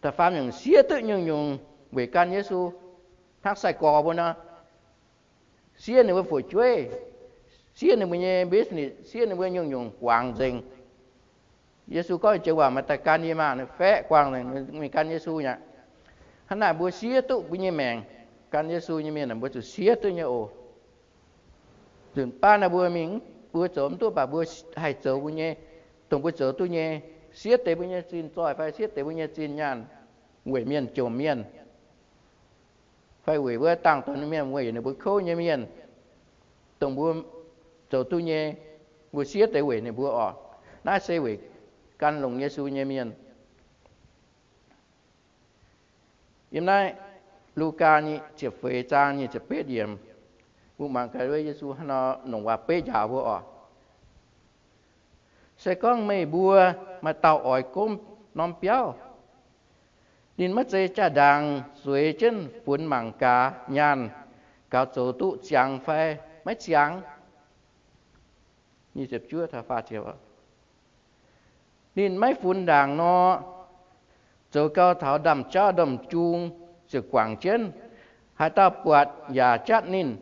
Da'faam nyungc, siev duqv nyungc-nyungc weic gan Yesu. Hnangv sai-gorx mbuo nor, siev ninh mbuo fu'jueiv, siev ninh mbuo nyei business, siev ninh mbuo nyungc-nyungc guangc nzengc. Yesu gorngv, Joux waac maaih daaih gan yie maah! Ninh faeqv guangc nzengc, mingh gan Yesu mi'aqv. Hnangv naaic mbuo siev duqv mbuo nyei maengc gan Yesu nyei mienh, mbuo zuqc siev duqv nyei oc. Nzunc baav naaiv mbuo mingh, mbuo zoux mv duqv, mv baac mbuo haih zoux mbuo nyei, dongh mbuo zoux duqv nyei. Siev deix mbuo nyei zinh zoih fai siev deix mbuo nyei zinh nyaanh weic mienh jomc mienh, fai weic wuov dangh dongh mienh, weic ninh mbuo kouv nyei mienh, dongh mbuo zoux duqv nyei, mbuo siev deix weic ninh mbuo oc. Naaiv se weic gan longx Yesu nyei mienh. Yiem naaiv Lugaa nyic ziepc feix zaang nyic ziepc betv yiemc, mbuo mangc gaax wuov Yesu hnangv nor longc waac-beiv njaaux mbuo oc. Se gorngv meih mbuo maaih dauh oix gomv norm biauv, ninh maiv zeiz jaa-ndaangc zueiz jienv funx mangc gaax nyaanh gaux zoux duqv ziangx fai maiv ziangx? Ninh maiv funx ndaangc nor, zoux gau taux ndaamv-jauv ndaamv-jung ziouc guangc jienv. Haaix dauh buatc yaac jatv ninh.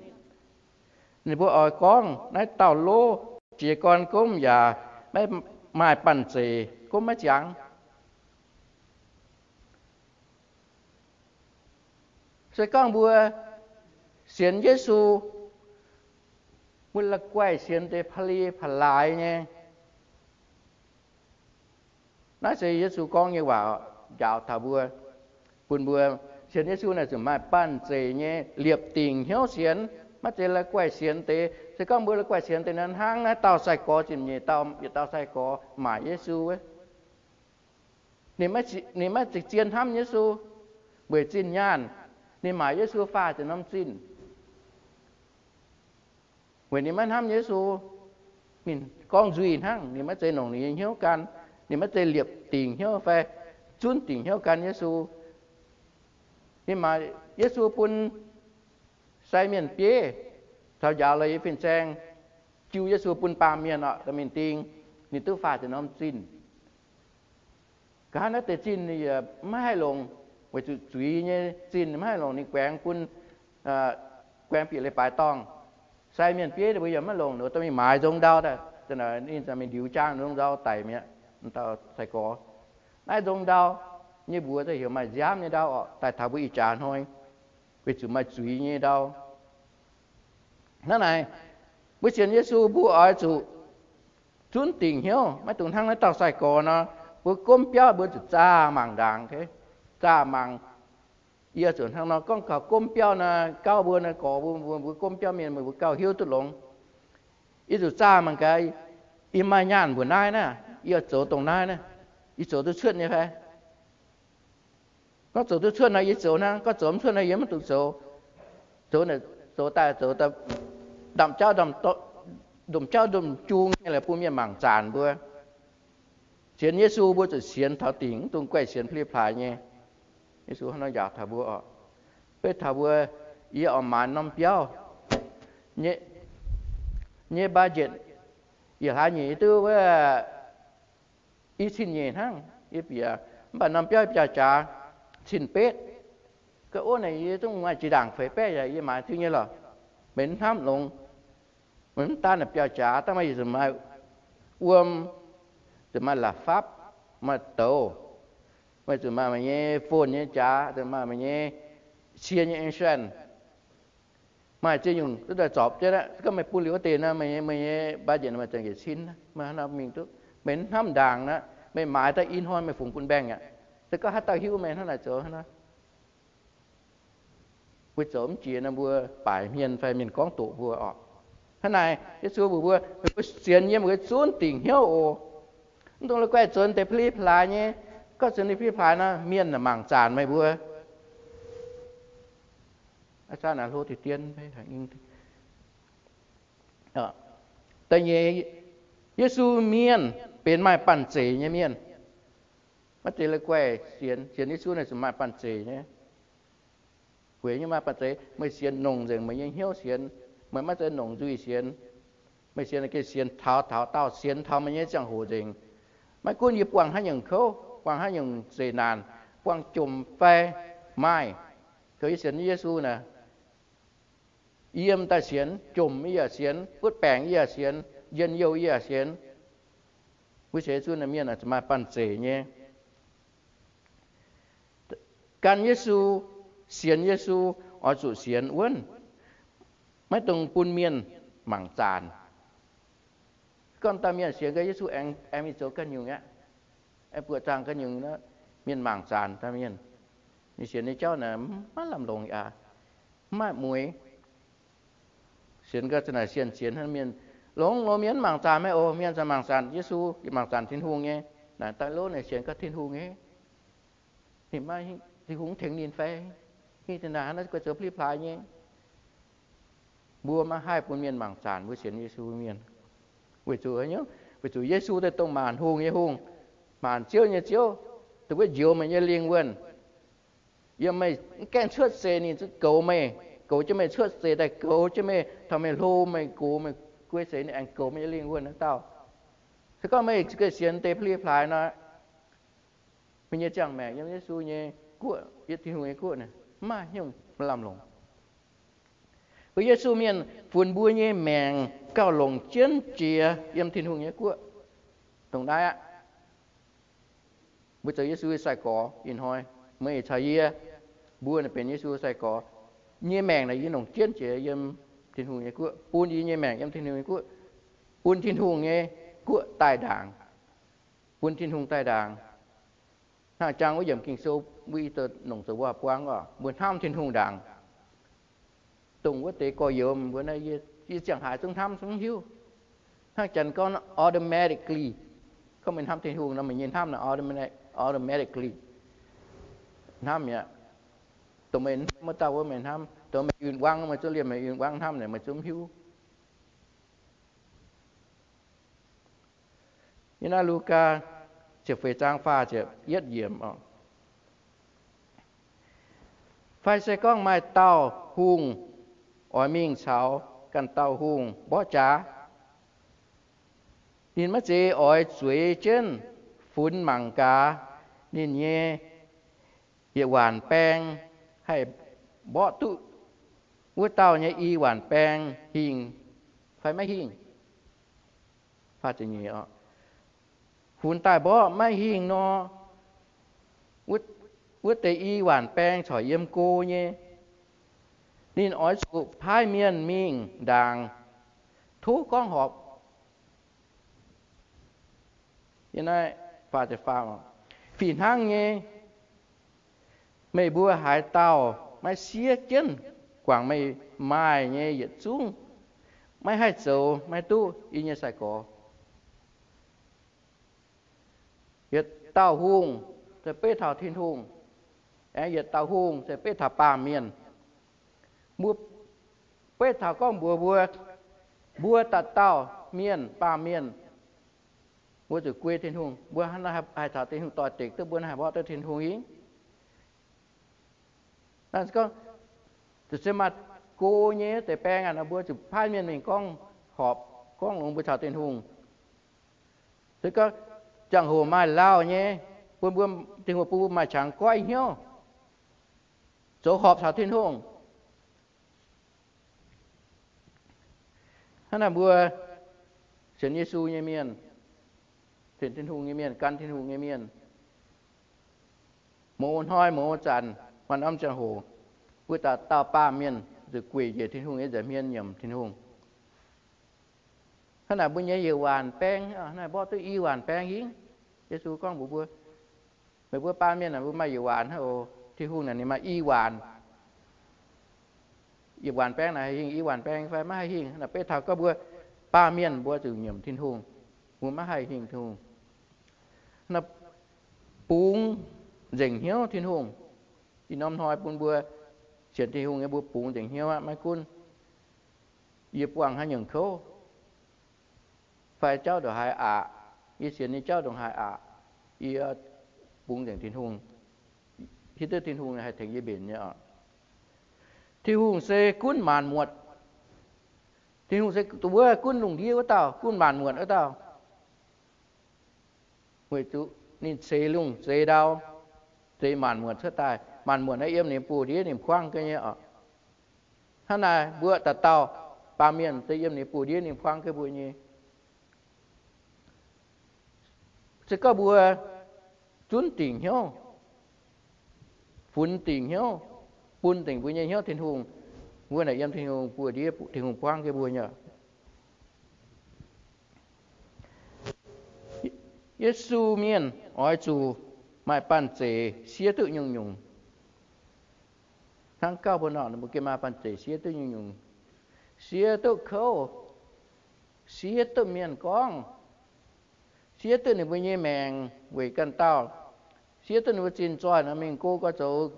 Ninh mbuo oix gorngv, Naaiv dauh lov, jiez gorn gomv yaac maiv maaih banh zeic, gomv maiv ziangx. Se gorngv mbuo sienx Yesu, mbuo la'guaih sienx deix pa'li pa'laaix nyei. Naaiv se Yesu gorngv nyei waac njaaux taux mbuo, bun mbuo sienx Yesu naaic zuqc maaih banh zeic nyei liepc dingc hnyouv sienx, maiv zeiz la'guaih sienx deix. Se gorngv mbuo la'guaih sienx deix nor, hnangv naaiv dauh sai-gorx, ziepc nyeic dauh, yietc dauh sai-gorx maaic Yesu wuov. Ninh maiv, ninh maiv zeiz zien hnamv Yesu weic zinh nyaanh. Ninh maaic Yesu faah ziepc norm zinh weic ninh maiv hnamv Yesu. Ninh gorngv nzuih hnangv, ninh maiv zeiz longc ninh nyei hnyouv gan. Ninh maiv zeiz liepc dingc hnyouv fai zunv dingc hnyouv gan Yesu. Ninh maaic Yesu bun sai mienh bieiv caux njaaux la'yiex fin-saeng, jiu Yesu bun baamh mienh oc, dorh mingh ding, ninh duqv faah ziepc norm zinh. Nqa'haav naaiv deix zinh ninh yaac maiv haih longc, weic zuqc zuiz nyei zinh maiv haih longc, ninh guaengx bun, guaengx bieqc leiz-baaix dorngh. Sai mienh bieiv ninh mbuo yaac maiv longc, ninh dorh mingh maaiz nzong ndau daaih, ninh mingh ndiux jaang nzong ndau daic mi'aqv. Dauh sai-gorx, naaiv nzong ndau nyei mbuox daaih heuc maaih nziaamv nyei ndau oc, daaih taux mbuo ih jaax hnoi, weic zuqc maaih zuiz nyei ndau. Hnangv naaic, mbuo sienx Yesu mbuo oix zuqc zunv dingc hnyouv, maiv dungx hnangv naaiv dauh sai-gorx nor, mbuo gomv biauv mbuo zuqc zaah mangc ndaangc, zaah mangc. Yie zuqc hnangv nor gorngv kaux gomv biauv nor, gauv mbuo nor, gorx mbuo, mbuo gomv biauv mienh, mbuo gauh hiuv duqv longx. Yie zuqc zaah mangc gaax, yie maaih nyaanh mbuoqc naaiv naaiv, yie zoux dongh naaiv naaiv, yie zoux duqv cuotv nyei fai? Gorngv zoux duqv cuotv nor yie zoux hnangv, gorngv zoux mv cuotv nor yie maiv dungx zoux. Zoux, zoux daaih zoux, ndamv jauv, ndamv jauv ndamv jung nyei laaix bun mienh mangc zanc mbuo. Sienx Yesu mbuo zuqc sienx taux dingc, mv dungx guaih sienx plie plaaix nyei. Yesu hnangv nor njaaux taux mbuo oc. Beiv taux mbuo, yie oix maanz norm biauv nyei budget, yietc hlaax nyeic yie duqv wuov i cin nyeic hnangv yie bieqc, mv baac norm biauv biauv-jaax cin betv. Ga'uov naaic yie zungv maaih jiex ndaangc feix baeqv yaac yie maaiz duqv nyei lorqc. Meih mv hnamv longx. Meih mv daan naaic biauv-jaax, dangh meih zuqc maaih wuom, zuqc maaih la'fapv, maaih douz, meih zuqc maaih meih nyei phone nyei jaax, zuqc maaih meih nyei cie nyei insurance. Maaih ziex nyungc duqv daaih zorpc jienv aqv. Gorngv meih bun liuz wuov deix nor, meih nyei budget meih zengc yietc cin, meih hnamv mingh duqv. Meih mv hnamv ndaangc aqv, meih maaiz daaih i hnoi meih fungx bun mbaengh aqv. Se gorngv haaix dauh hiuv meih hnangv naaic zoux hnangv nor, mbuo zoux mv jiex nor, mbuo baaic hmien fai mienh gorngv doqc mbuo oc. Hnangv naaic, Yesu mbuox mbuo, meih mbuo sienx yiem mbuo zunv dingc hnyouv oc. Mv dungx la'guaih zuonx deix pli plaaix nyei. Gorngv zuonx deix pli plaaix nor, mienh mangc zaanc meih mbuo. Da'nyeic, Yesu mienh benx maaih banh zeic nyei mienh. Maiv zeiz la'guaih sienx, sienx Yesu naaic zuqc maaih banh zeic nyei. Weic nyei maaih banh zeic, meih sienx nongc nzengc meih nyei hnyouv sienx, meih maiv zeiz nongc nzuih sienx. Meih sienx gengh sienx taux, taux daauh sienx taux meih nyei ziangh hoc nzengc. Maiv gunv yie buangh haaix nyungc kouv, buangh haaix nyungc zeqc naanc, buangh jomc fai maaih, kouv yie sienx Yesu naaic, yiem daaih sienx, jomc yie yaac sienx, butv baengc yie yaac sienx, njien-youh yie yaac sienx. Mbuo sienx Yesu naaic mienh maaih banh zeic nyei. Gan Yesu, sienx Yesu, oix zuqc sienx wuonv, maiv dungx bun mienh mangc zaanc. Gorngv dauh mienh sienx gaax Yesu aengx, aengx mingh zoux ganh nyungc aqv, aengx buoqc zaangc ganh nyungc, mienh mangc zaanc dauh mienh. Ninh sienx nyei jauv naaic maiv lamh longc aqv, maiv maaih mueiz. Sienx gau za'naaic sienx sienx mienh, longx loz mienh mangc zaanc meih oc. Mienh mangc zaanc Yesu, mangc zaanc Tin-Hungh nyei. Naaic daaih lov naaic sienx gau Tin-Hungh nyei. Ninh maiv, Tin-Hungh tengx ninh fai? Ninh naaic hnangv naaiv guei zoux pli plaaix nyei. Mbuo maiv haih bun mienh mangc zaanc mbuo sienx Yesu mienh. Weic zuqc, weic zuqc Yesu daaih dongh maanc hungh nyei Hungh, maanc ziouv nyei Ziouv, dongh wuov njoux meih nyei lingh wuonh. Yiem meih mv gaengh cuotv seix ninh zungv goux meih, goux jienv meih cuotv seix daaih, goux jienv meih taux meih hlo meih gox meih guei seix ninh aengx goux meih nyei lingh wuonh naaiv dauh. Se gorngv meih za'gengh sienx deix pli plaaix nor, meih nyei ziangh maengc yiem Yesu nyei guoqv, yiem Tin-Hungh nyei guoqv naaic mv maaih hnyouv lamh longc. Mbuo Yesu mienh funx mbuo nyei maengc gauh longc jienv jiex yiem Tin-Hungh nyei guoqv. Dongh naaiv aqv. Mbuo zoux Yesu nyei sai-gorx ih hnoi, meih caux yie, mbuo naaic benx Yesu sai-gorx. Nyei maengc naaic yie longc jienv jiex yiem Tin-Hungh nyei guoqv, bun yie nyei maengc yiem Tin-Hungh nyei guoqv, bun Tin-Hungh nyei guoqv daaih ndaangc, bun Tin-Hungh daaih ndaangc. Hnangv jangx wuov yiemc Ging-Sou mbuo ih longc zoux waac-buang oc, mbuo hnamv Tin-Hungh ndaangc. Dongh wuov deix gorx-youz mbuo naaiv, yie ziangh haaix zungv hnamv zungv hiuv. Hnangv janx gorngv automatically, gorngv meih hnamv Tin-Hungh nor, meih nyei hnamv naaic automatically hnamv mi'aqv. Dongh meih hnamv wuov dauh wuov meih hnamv, dongh meih yun wangv meih zungv liemh meih yun wangv hnamv naaic meih zungv hiuv. Yiem naaiv Lugaa ziepc feix zaang faah ziepc yietv yiemc oc. Fai se gorngv maaih dauh hungh oix mingh caux ganh dauh hungh mborqv jaax, ninh maiv zeiz oix zueiz jienv funx mangc gaax ninh nyei yietc waanc baeng haih mborqv duqv wuov dauh nyei i waanc baeng hingh fai maiv hingh. Funx daaih mborqv maiv hingh nor, wuov deix i waanc baeng corc yiem go nyei. Ninh oix zuqc paaiv mienh mingh ndaangc tov gorngv horpc. Fih hnangv nyei, meih mbuo haaix dauh maiv siev jienv guangc meih maaih nyei yietc zungv, maiv haih zoux maiv duqv yie nyei sai-gorx. Yietc dauh hungh se beiv taux Tin-Hungh, aengx yietc dauh hungh se beiv taux baamh mienh. Mbuo beiv taux gorngv mbuox mbuo, mbuo dauh dauh mienh, baamh mienh, mbuo zuqc guei Tin-Hungh. Mbuo haih caux Tin-Hungh doix-dekc duqv, mbuo haih mborqv duqv Tin-Hungh ing. Naaiv se gorngv, se maaih go nyei deix baeng aqv nor, mbuo zuqc paaiv mienh mingh gorngv horpc, gorngv longx mbuo caux Tin-Hungh. Se gorngv ziangh hoc maaih lauh nyei, bun mbuo, Tin-Hungh bun mbuo maaih qangx goiv hnyouv, zoux horpc caux Tin-Hungh. Hnangv naaic mbuo sienx Yesu nyei mienh, sienx Tin-Hungh nyei mienh, gan Tin-Hungh nyei mienh, mouz hnoi mouz zanc, maaih norm ziangh hoc, mbuo dauh dauh baamh mienh zuqc gueic njiec Tin-Hungh nyei nza'hmien nyiemc Tin-Hungh. Hnangv naaic mbuo nyei yietc waanc baeng, hnangv naaic mborqv duqv i waanc baeng hingh. Yesu gorngv mbuox mbuo, meih mbuo baamh mienh naaic mbuo maaih yietc waanc hnangv oc. Tin-Hungh naaic ninh maaih i waanc. Yietc waanc baeng naaic haih hingh i waanc baeng fai maiv haih hingh? Naaic beiv taux gorngv mbuo baamh mienh mbuo zuqc nyiemc Tin-Hungh, mbuo maiv haih hingh Tin-Hungh. Naaiv bungx nzengc hnyouv Tin-Hungh. Ih norm hnoi bun mbuo sienx Tin-Hungh nyei mbuo bungx nzengc hnyouv aqv. Maiv gunv yie buangh haaix nyungc kouv, fai jauv ndongc haaix aqc, yie sienx nyei jauv ndongc haaix aqc, yie bungx nzengc Tin-Hungh. Hiuv duqv Tin-Hungh haih tengx yie mbenc nyei oc. Tin-Hungh se gunv maanc muotc. Tin-Hungh se wuov gunv lungh ndiev wuov dauh, gunv maanc muotc wuov dauh. Weic zuqc ninh zeix lungh zeix ndau, zeix maanc muotc cuotv daaih. Maanc muotc naaiv yiem ninh buoz-ndiev ninh buangv ga'nyei oc. Hnangv naaic mbuo dauh dauh baamh mienh se yiem ninh buoz-ndiev ninh buangv ga'mbuo nyei. Se gorngv mbuo zunv dingc hnyouv, funx dingc hnyouv, bun dingc mbuo nyei hnyouv Tin-Hungh, mbuo naaic yiem Tin-Hungh buoz-ndiev, Tin-Hungh buangv jienv mbuo nyei. Yesu mienh oix zuqc maaih banh zeic siev duqv nyungc-nyungc. Hnangv gauh mbuo nor, mbuo gengh maaih banh zeic siev duqv nyungc-nyungc. Siev duqv kouv, siev duqv mienh gorngv, siev duqv ninh mbuo nyei maengc weic ganh dauh, siev duqv ninh mbuo zinh zoih nor mingh go gorx zoux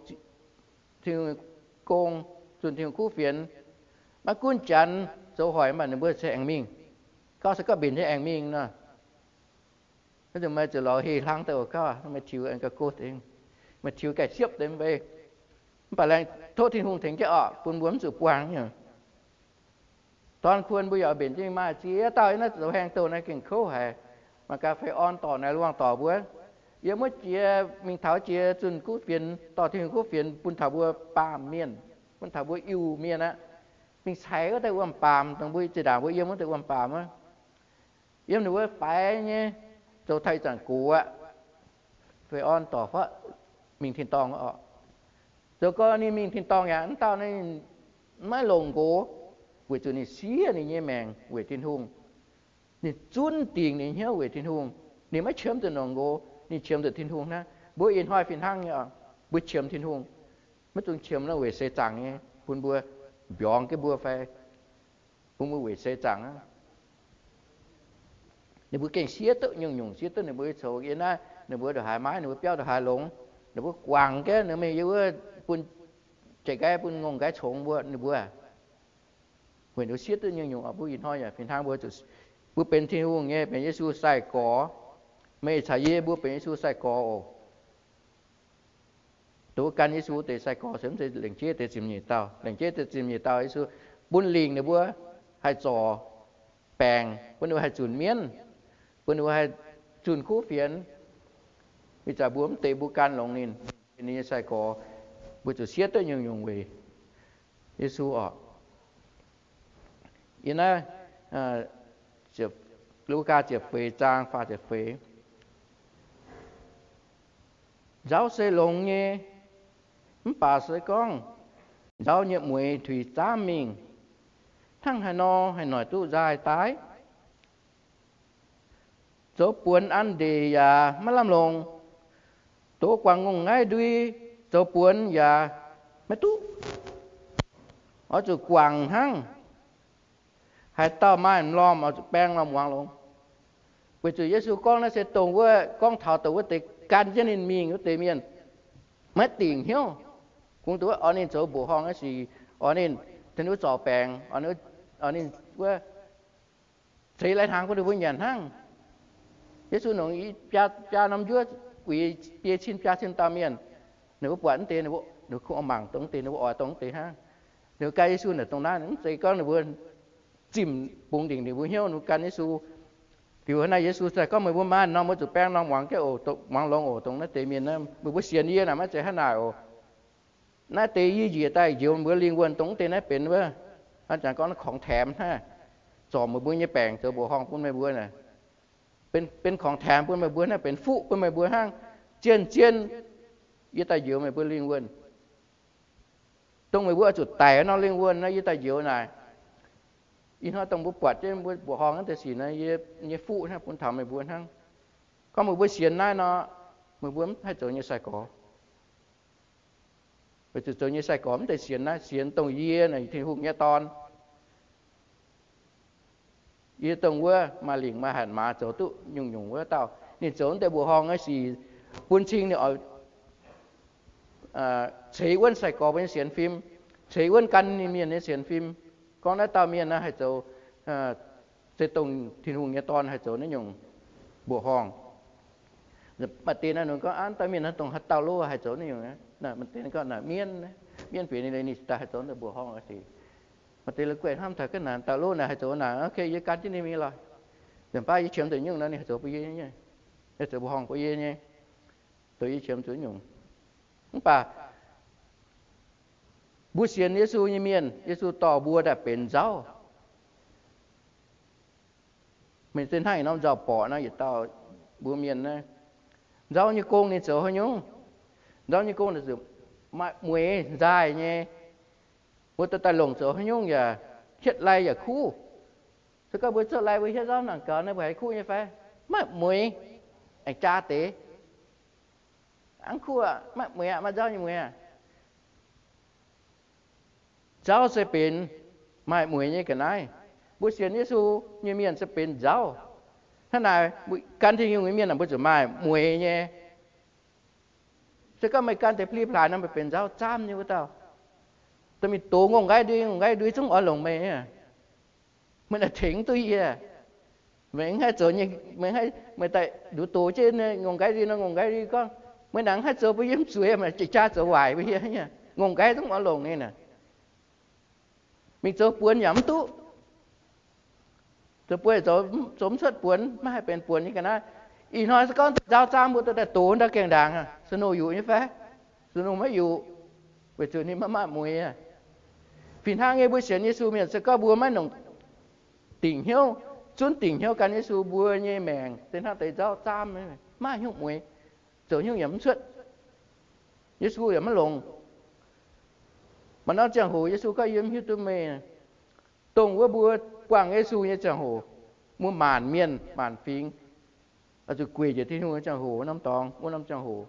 Tin-Hungh gong, zunh Tin-Hungh kuv fienx. Maiv gunv Janx zoux hoic mv baac ninh mbuo se aengx mingh. Gauh se gorngv mbenc nyei aengx mingh nor. Naaiv meih zuqc lorz heh hlang daaih oc gauh, meih tiux aengx ga'gox deix, meih tiux ganh siepv deix mv bei. Mv baac laengz tov Tin-Hungh tengx jienv oc, bun mbuo mv zuqc buangh nyei. Dorn kuon mbuo yaac mbenc jienv maaih ziex dauh yiem naaiv zoux haeng douh naaiv gengh kouv haic. Maaih gaax fai orn dorc naaiv luangh dorc mbuo. Yiem wuov jiex mingh taux jiex zunh kuv fienx, dorh Tin-Hungh kuv fienx bun taux mbuo baamh mienh, bun taux mbuo Iu-Mienh aqv. Mingh ceix wuov deix wuom-baamc, dongh mbuo zinh ndaangc mbuo yiem wuov deix wuom-baamc aqv. Yiem ninh mbuo faix nyei, zoux taux ih zanc gox aqv, fai orn dorc huotv mingh tin-dorngh oc. Zoux gorx ninh mingh tin-dorngh yaac mv dauh ninh maiv longc nqox, weic zuqc ninh siev ninh nyei maengc weic Tin-Hungh. Ninh zunv dingc ninh hnyouv weic Tin-Hungh. Ninh maiv qiemx zuqc longc nqox, ninh qiemx zuqc Tin-Hungh hnangv. Mbuo ih hnoi fih hnangv nyei oc, mbuo qiemx Tin-Hungh. Maiv zungv qiemx nor weic seix zaangc nyei, bun mbuo mbiorngz jienv mbuo fai bun mbuo weic seix zaangc aqv. Ninh mbuo gengh siev duqv nyungc-nyungc, siev duqv ninh mbuo nyei coux. Yiem naaiv ninh mbuo ndongc haaix maiv, ninh mbuo biauv ndongc haaix longx, ninh mbuo guangc jienv ninh mingh yiem wuov bun jai-nqaiv, bun ngongh nqaiv congx mbuo, ninh mbuo weic ninh mbuo siev duqv nyungc-nyungc oc. Mbuo ih hnoi yaac fih hnangv, mbuo zuqc, mbuo benx Tin-Hungh nyei, benx Yesu sai-gorx. Meih caux yie mbuo benx Yesu sai-gorx oc. Dongh wuov gan Yesu deix sai-gorx se mv zeiz lengc jeiv deix ziepc nyeic dauh. Lengc jeiv deix ziepc nyeic dauh Yesu bun lingc ninh mbuo haih zorc baengc, bun ninh mbuo haih zunc mienv, bun ninh mbuo haih zunh kuv fienx. Ih zanc mbuo mv deix mbuo gan longx ninh, ninh nyei sai-gorx, mbuo zuqc siev duqv nyungc-nyungc weic Yesu oc. Yiem naaiv Lugaa ziepc feix zaang faah ziepc feix. Nzauv se longx nyei, mv baac se gorngv nzauv nyei mueix tuix zaamv mingh, hnangv haaix nor haih noic duqv nzaaih daaih? Zoux buonc an ndeic yaac maiv lamh longc, doz guangc ngongh ngaaiv ndui zoux buonc yaac maiv duqv. Oix zuqc guangc hnangv. Haaix dauh maaih m'lormh oix zuqc baeng m'lormh muangx longx. Weic zuqc Yesu gorngv naaiv se dongh wuov gorngv taux dongh wuov deix gan jienv ninh mingh wuov deix mienh maiv dingc hnyouv. Kungx dongh wuov oix ninh zoux mbuoqc horngh nyei sic, oix ninh tengx ninh mbuo zorc baengc, oix ninh wuov zeix lai-hnaangx bun ninh mbuo nyanc hnangv. Yesu nongc biaa norm njuov uix biei cin biaa cin dauh mienh. Ninh mbuo buatc wuov deix, ninh mbuo kungx mangc dongh wuov deix, ninh mbuo oix dongh wuov deix hnangv. Ninh mbuo gan Yesu naaic dongh naaiv, mv zeiz gorngv ninh mbuo zimh bungx ndingc ninh mbuo hnyouv, ninh mbuo gan Yesu. Liuz hnangv naaiv Yesu se gorngv, meih mbuo maaih norm mbuo zuqc baeng norm muangx jienv oc, muangx longx oc, dongh naaiv deix mienh. Meih mbuo sienx yie naaic maiv zeiz hnangv naaic oc. Naaiv deix yie njiec daaih njoux meih mbuo lingh wuonh dongh wuov deix naaiv benx wuov, hnangv jangx gorngv ของแถม hnangv, zorc meih mbuo nyei baengc zoux mbuoqc horngh bun meih mbuo naaic, benx ของแถม bun meih mbuo hnangv, benx fuqv bun meih mbuo hnangv. Zien-zien yie daaih njoux meih mbuo lingh wuonh. Dongh meih mbuo oix zuqc daic norm lingh wuonh naaiv yie daaih njoux naaic. Ih hnoi dongh mbuo buatc jienv mbuo mbuoqc horngh naaiv deix sic naaiv, yie nyei fuqv hnangv bun taux meih mbuo hnangv. Gorngv meih mbuo sienx naaiv nor, meih mbuo mv haih zoux nyei sai-gorx. Weic zuqc zoux nyei sai-gorx mv zeiz sienx naaiv, sienx dongh yie naaic Tin-Hungh nyei Dorn. Yie dongh wuov maaih lingc maaih hatc maaz zoux duqv nyungc-nyungc wuov dauh. Ninh zoux wuov deix mbuoqc horngh nyei sic bun cing ninh oix ceix wuonv sai-gorx mbuo nyei sienx fim, ceix wuonv gan ninh mienh nyei sienx fim. Gorngv naaiv dauh mienh naaiv haih zoux, se dongh Tin-Hungh nyei Dorn haih zoux naaiv nyungc mbuoqc horngh. Maaih deix naaiv ninh gorngv, Aa, dauh mienh naaiv dongh haaix dauh lo haih zoux naaiv nyungc? Maaih deix gorngv, Mienv, mienv bieqc ninh, ninh daaih haih zoux deix mbuoqc horngh sic. Maaih deix la'guaih hnamv taux ga'naaiv, Dauh lo naaic haih zoux naaic, ok, yie gan jienv ninh mingh lorqc. Nzunc baav yie qiemx zuqc nyungc nor, ninh haih zoux bun yie nyei, haih zoux mbuoqc horngh bun yie nyei, zoux yie qiemx zuqc nyungc. Mv baac mbuo sienx Yesu nyei mienh, Yesu dorh mbuo daaih benx nzauv. Mienh se hnangv ih norm nzauh-borqc nor, yietc dauh mbuo mienh naaiv, nzauv nyei gong ninh zoux haaix nyungc? Nzauv nyei gong ninh zuqc maaih mueix nzaaih nyei. Mbuo dorh daaih longc zoux haaix nyungc yaac hietv lai yaac kuv. Se gorngv mbuo cuotv lai mbuo hietv nzauv nangc gaux naaiv, mbuo haiz kuv nyei fai? Maaih mueix, aengx jaa deix. Aa, kuv aqv, maaih mueix aqv, maaih nzauv nyei mueix aqv. Nzauv se benx maaih mueix nyei ga'naaiv. Mbuo sienx Yesu nyei mienh se benx nzauv. Hnangv naaic, gan Tin-Hungh nyei mienh aah, mbuo zuqc maaih mueix nyei. Se gorngv meih gan deix pli plaaix nor, meih benx nzauv zaamv nyei wuov dauh. Dorh mingh dox ngongh nqaiv ndui, ngongh nqaiv ndui zungv oix longc meih. Meih naaic tengx duqv yie. Meih mv haih zoux nyei, meih, meih daaih nduqc dox jienv ngongh nqaiv ndui nor, ngongh nqaiv ndui gorngv, Meih naaic mv haih zoux bun yie mv zuiz, meih jiez jaa zoux waaic mbuo yie. Ngongh nqaiv zungv oix longc nyei naaic. Mingh zoux buonx yaac mv duqv. Zoux buonx, zoux mv cuotv buonx, maiv haih benx buonx nyei ga'naaiv. Ih hnoi se gorngv nzauv zaamv mbuo dorh daaih dox ndau gaengh ndaangc, snow yuqc nyei fai? Snow maiv yuqc, weic zuqc ninh maiv maaih mueix. Fih hnangv nyei, mbuo sienx Yesu mienh se gorngv mbuo maiv nongc dingc hnyouv, zunv dingc hnyouv gan Yesu, mbuo nyei maengc se hnangv deix nzauv zaamv, maiv maaih hnyouv mueix, zoux hnyouv yaac mv cuotv, Yesu yaac maiv longc. Maaih norm ziangh hoc Yesu gorngv, Yie mv hiuv duqv meih. Dongh wuov mbuo buangh Yesu nyei ziangh hoc, mbuo maanc mienh maanc fingx oix zuqc gueic njiec Tin-Hungh nyei ziangh hoc, wuov norm dorngx, wuov norm ziangh hoc,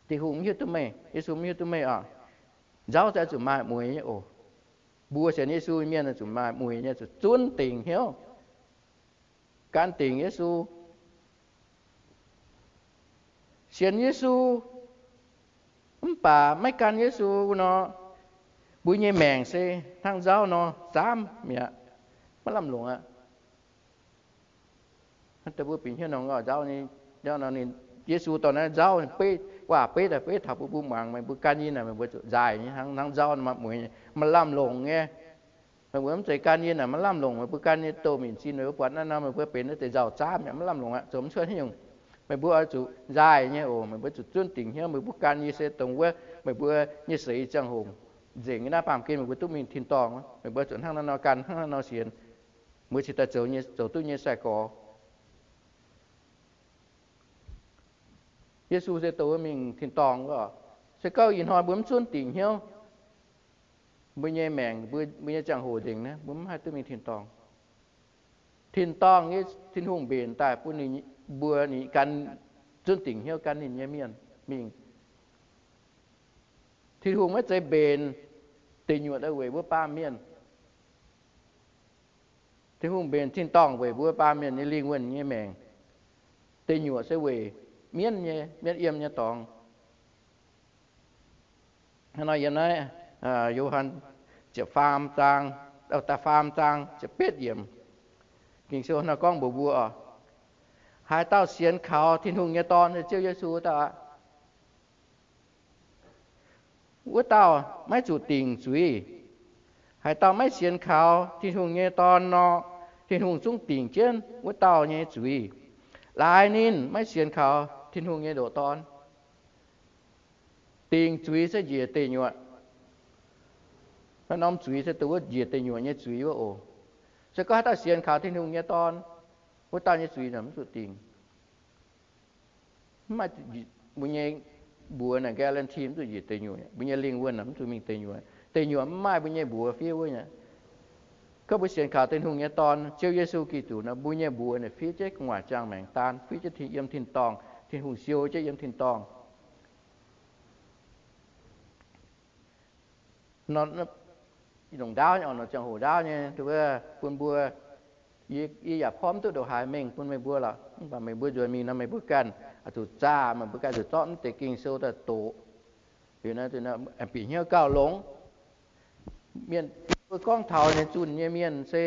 Tin-Hungh mv hiuv duqv meih, Yesu mv hiuv duqv meih oc. Nzauv se oix zuqc maaih mueix nyei oc. Mbuo sienx Yesu mienh zuqc maaih mueix nyei, zuqc zunv dingc hnyouv, gan dingc Yesu, sienx Yesu. Mv baac maiv gan Yesu nor, mbuo nyei maengc se hnangv nzauv nor zaamv mi'aqv, maiv lamh longc aqv. Mbuo bieqc hnyouv nongx nzauv, Yesu dorh naaiv nzauv beiv, waac beiv daaih beiv taux bun mbuo muangx, meih mbuo gan yie naaic, meih mbuo zuqc nzaaih nyei hnangv nzauv nor, maaih mueix nyei, maaih lamh longc nyei. Meih mbuo mv zeiz gan yie naaic, maiv lamh longc. Meih mbuo gan yie doh minc sin, meih mbuo buatc naaiv nor, meih mbuo benx naaiv deix nzauh zaamv mi'aqv, maiv lamh longc aqv, zoux mv cuotv haaix nyungc. Meih mbuo oix zuqc nzaaih nyei oc. Meih mbuo zuqc zunv dingc hnyouv, meih mbuo gan yie se dongh wuov meih mbuo nyei seix ziangh hoc nzengc nyei naaiv baamh gen meih mbuo duqv mingh tin-dorngh. Meih mbuo zuqc hnangv naaiv nor gan, hnangv naaiv nor sienx, mbuo cingx daaih zoux nyei, zoux duqv nyei sai-gorx. Yesu se dongh wuov mingh tin-dorngh wuov. Se gorngv ih hnoi mbuo mv zunv dingc hnyouv, mbuo nyei maengc, mbuo, mbuo nyei ziangh hoc nzengc naaiv, mbuo mv haih duqv mingh tin-dorngh. Tin-dorngh nyei, Tin-Hungh mbenc daaih bun ninh, mbuo ninh gan, zunv dingc hnyouv gan ninh nyei mienh mingh. Tin-Hungh maiv zeiz mbenc deic nyuoqc daaih weic mbuo baamh mienh. Tin-Hungh mbenc tin-dorngh weic mbuo baamh mienh nyei lingh wuonh nyei maengc. Deic nyuoqc se weic mienv nyei, mienv yiem nyei dorngx. Hnangv nor yiem naaiv Yo^han ziepc faam zaang, da'faam zaang ziepc betv yiemc, Ging-Sou nor gorngv mbuox mbuo oc, haaix dauh sienx kaux Tin-Hungh nyei Dorn, se Ziouv Yesu wuov dauh aqv, wuov dauh maiv zuqc dingc zuiz. Haaix dauh maiv sienx kaux Tin-Hungh nyei Dorn nor, Tin-Hungh zungv dingc jienv wuov dauh nyei zuiz. Laaix ninh maiv sienx kaux Tin-Hungh nyei ndoqc Dorn. Dingc zuiz se njiec deic nyuoqc. Naaiv norm zuiz se dongh wuov njiec deic nyuoqc nyei zuiz wuov oc. Se gorngv haaix dauh sienx kaux Tin-Hungh nyei Dorn, wuov dauh nyei zuiz mv zuqc dingc. Mv maaih mbuo nyei mbuox naaic guarantee mv zuqc njiec deic nyuoqc. Mbuo nyei lingh wuonh mv zuqc mingh deic nyuoqc. Deic nyuoqc mv maaih mbuo nyei mbuox fiev wuov nyei. Gorngv mbuo sienx kaux Tin-Hungh nyei Dorn, Ziouv Yesu Giduc nor, mbuo nyei mbuox naaic fiev jienv gu'nguaaic ziangh maengc daan, fiev jienv yiem tin-dorngh. Tin-Hungh siou jienv yiem tin-dorngh. Nor, longc ndaauv nyei, nor ziangh hoc ndaauv nyei, bun mbuo Yie yaac porv mv duqv ndongc haaix mengh bun meih mbuo lorqc. Mv baac meih mbuo nzuonx mingh nor, meih mbuo ganh zuqc zaah, meih mbuo ganh zuqc zorqv mv deix Ging-Sou daaih doqc. Liuz nor, bieqc hnyouv gauh longx. Mienh, yie mbuo gorngv taux nyei zunh nyei mienh se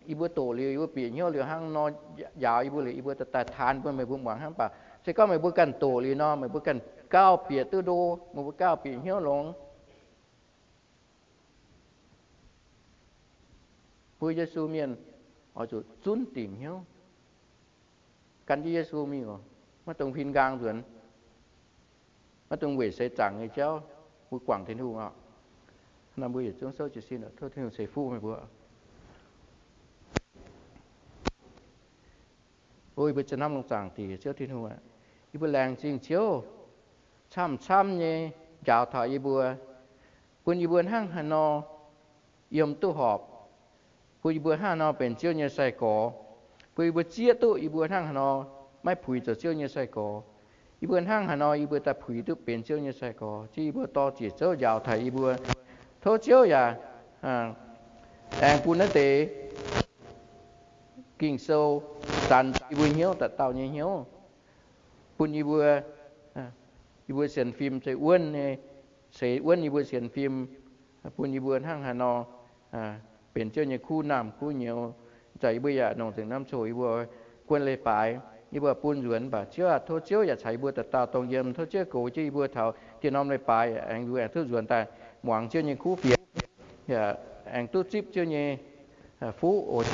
yie mbuo doqc liuz, yie mbuo bieqc hnyouv liuz hnangv nor, njaaux yie mbuo liuz, yie mbuo daaih taanx bun meih mbuo muangx hnangv. Mv baac se gorngv meih mbuo ganh doqc liuz nor, meih mbuo ganh gauh bieqc duqv ndo, meih mbuo gauh bieqc hnyouv longx. Mbuo Yesu mienh oix zuqc zunv dingc hnyouv, gan jienv Yesu mingh oc. Maiv dungx huin nqaang nzuonx, maiv dungx weic seix zaangc nyei jauv mbuo guangc Tin-Hungh oc. Naaiv mbuo yietc zungv souv jiez sin, tov Tin-Hungh ceix fuqv meih mbuo. O yie mbuo zien hnamv longx zaangc Diex Ziouv Tin-Hungh aac, yie mbuo laengz zingh Ziouv camv-camv nyei njaaux taux yie mbuo, bun yie mbuo hnangv haaix nor yiem duqv horpc, bun yie mbuo hnangv haaix nor benx Ziouv nyei sai-gorx, bun yie mbuo zieqv duqv yie mbuo hnangv haaix nor maiv puix zoux Ziouv nyei sai-gorx. Yie mbuo hnangv haaix nor yie mbuo daaih puix duqv benx Ziouv nyei sai-gorx, se yie mbuo dorh ziec zouv njaaux taux yie mbuo. Tov Ziouv yaac aengx bun naaiv deix Ging-Sou zanx yie mbuo hnyouv, dauh dauh nyei hnyouv, bun yie mbuo, yie mbuo sienx fim se wuonv nyei, ceix wuonv yie mbuo sienx fim, bun yie mbuo hnangv haaix nor benx Ziouv nyei kuv naamh kuv nyouz. Zaqc yie mbuo yaac nongc nzengc norm coc yie mbuo guon leiz-baaix, yie mbuo bun nzuonx, mv baac Ziouv aah, tov Ziouv yaac caux yie mbuo dauh dauh dongh yiem. Tov Ziouv goux jienv yie mbuo taux dieh norm leiz-baaix aengx, yie mbuo aengx duqv nzuonx daaih muangx Ziouv nyei kuv fienx, yaac aengx duqv zipv Ziouv nyei fuqv oc.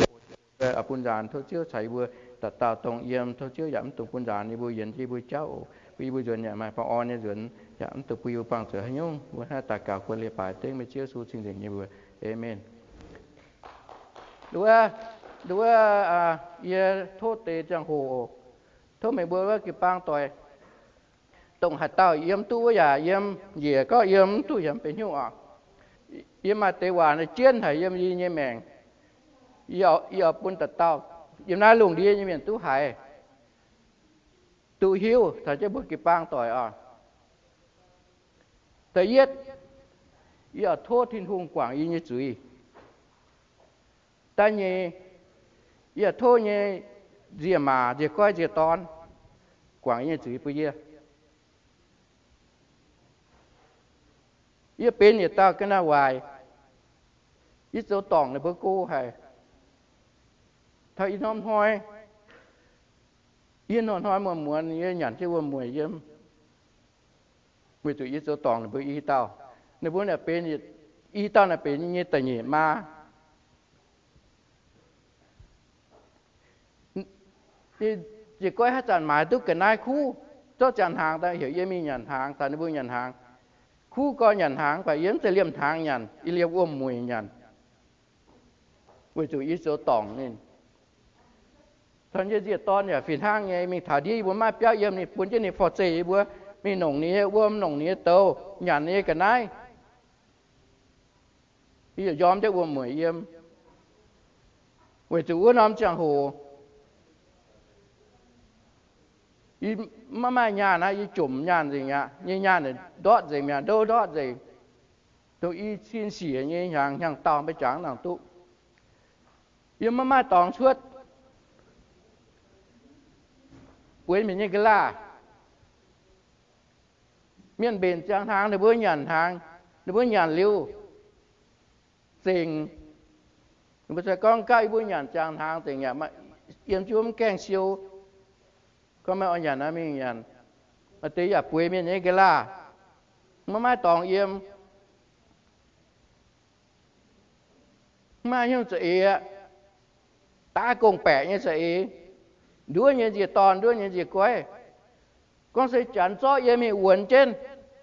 Bun nzaanx tov Ziouv caux yie mbuo dauh dauh dongh yiem. Tov Ziouv yaac mv dungx bun nzaanx yie mbuo yienx yie mbuo jauv oc. Bun yie mbuo nzuonx yaac maaih baengh orn nyei nzuonx, yaac mv dungx bun yie mbuo buangh zuqc haaix nyungc. Mbuo hnangv daux gaux guon leiz-baaix dengv meih Ziouv Yesu cing-nzengc nyei mbuox. Aamen. Nduov, nduov, yie tov deix ziangh hoc oc, tov meih mbuo wuov jiu-baang doic, dongh haaix dauh yiem duqv wuov yaac yiem, njiec gorngv yiem mv duqv yaac mv benx hnyouv oc. Yie maaih deix waac naaiv jienv haic yiem yie nyei maengc. Yie oix bun dauh dauh yiem naaiv lungh ndiev nyei mienh duqv haiz, duqv hiuv taux jienv mbuo jiu-baang doic oc. Da'yietv, yie oix tov Tin-Hungh guangc yie nyei zuiz. Da'nyeic, yie oix tov nyei nzie-maac nzie-goiv nzie-dorn guangc yie nyei zuiz bun yie. Yie benx yietc dauh ga'naaiv waaic. Yie zoux dorngc ninh mbuo go haic. Taux ih norm hnoi, yie hnoi-hnoi muonz-muonz yie nyanc jienv wuom-mueic yiem, weic zuqc yie zoux dorngc ninh mbuo i dauh. Ninh mbuo naaic benx, i dauh naaic benx yie nyei da'nyeic maa. Nzie-goiv haaix zanc maaiz duqv ga'naaiv kuv, zorqv ziangh hnaangx daaih heuc yie mingh nyanc hnaangx, caux ninh mbuo nyanc hnaangx. Kuv gorx nyanc hnaangx, mv baac yie mv zeiz liemh hnaangx nyanc, yie liemh wuom-mueic nyanc, weic zuqc yie zoux dorngc ninh. Taux yie nzie-dorn yaac fih hnangv nyei, mingh taux ndiev yie mbuo maiv biauv yiem, ninh bun jienv ninh forv-zeih yie mbuo mingh nongc ninh nyei wuom, nongc ninh nyei douz, nyanc ninh nyei ga'naaiv. Yie yaac yiem jienv wuom-mueic yiem. Weic zuqc wuov norm ziangh hoc yie maiv maaih nyaanh aqv, yie jomc nyaanh nzengc aqv. Nyei nyaanh ndortv nzengc mi'aqv, ndouv ndortv nzengc. Dongh i cin siec nyei hnyangx hnyangx-daauh maiv jangx nangc duqv. Yie maiv maaih dorngx cuotv. Bueix mienh nyei nqa'haav, mienh mbenc ziangh hnaangx, ninh mbuo nyanc hnaangx, ninh mbuo nyanc liuz zengc. Ninh mbuo se gorngv gauh yie mbuo nyanc ziangh hnaangx nzengc yaac yiem jienv mv gaengh siou. Gorngv meih oix nyanc naaiv mingh nyanc. Maaih deix yaac bueix mienh nyei nqa'haav, maiv maaih dorngx yiem. Maiv maaih hnyouv za'eix aqv. Daav gong-baeqc nyei za'eix. Nduov nyei nzie-dorn, nduov nyei nzie-goiv. Gorngv se janx zorqv yie mingh wuonx jienv,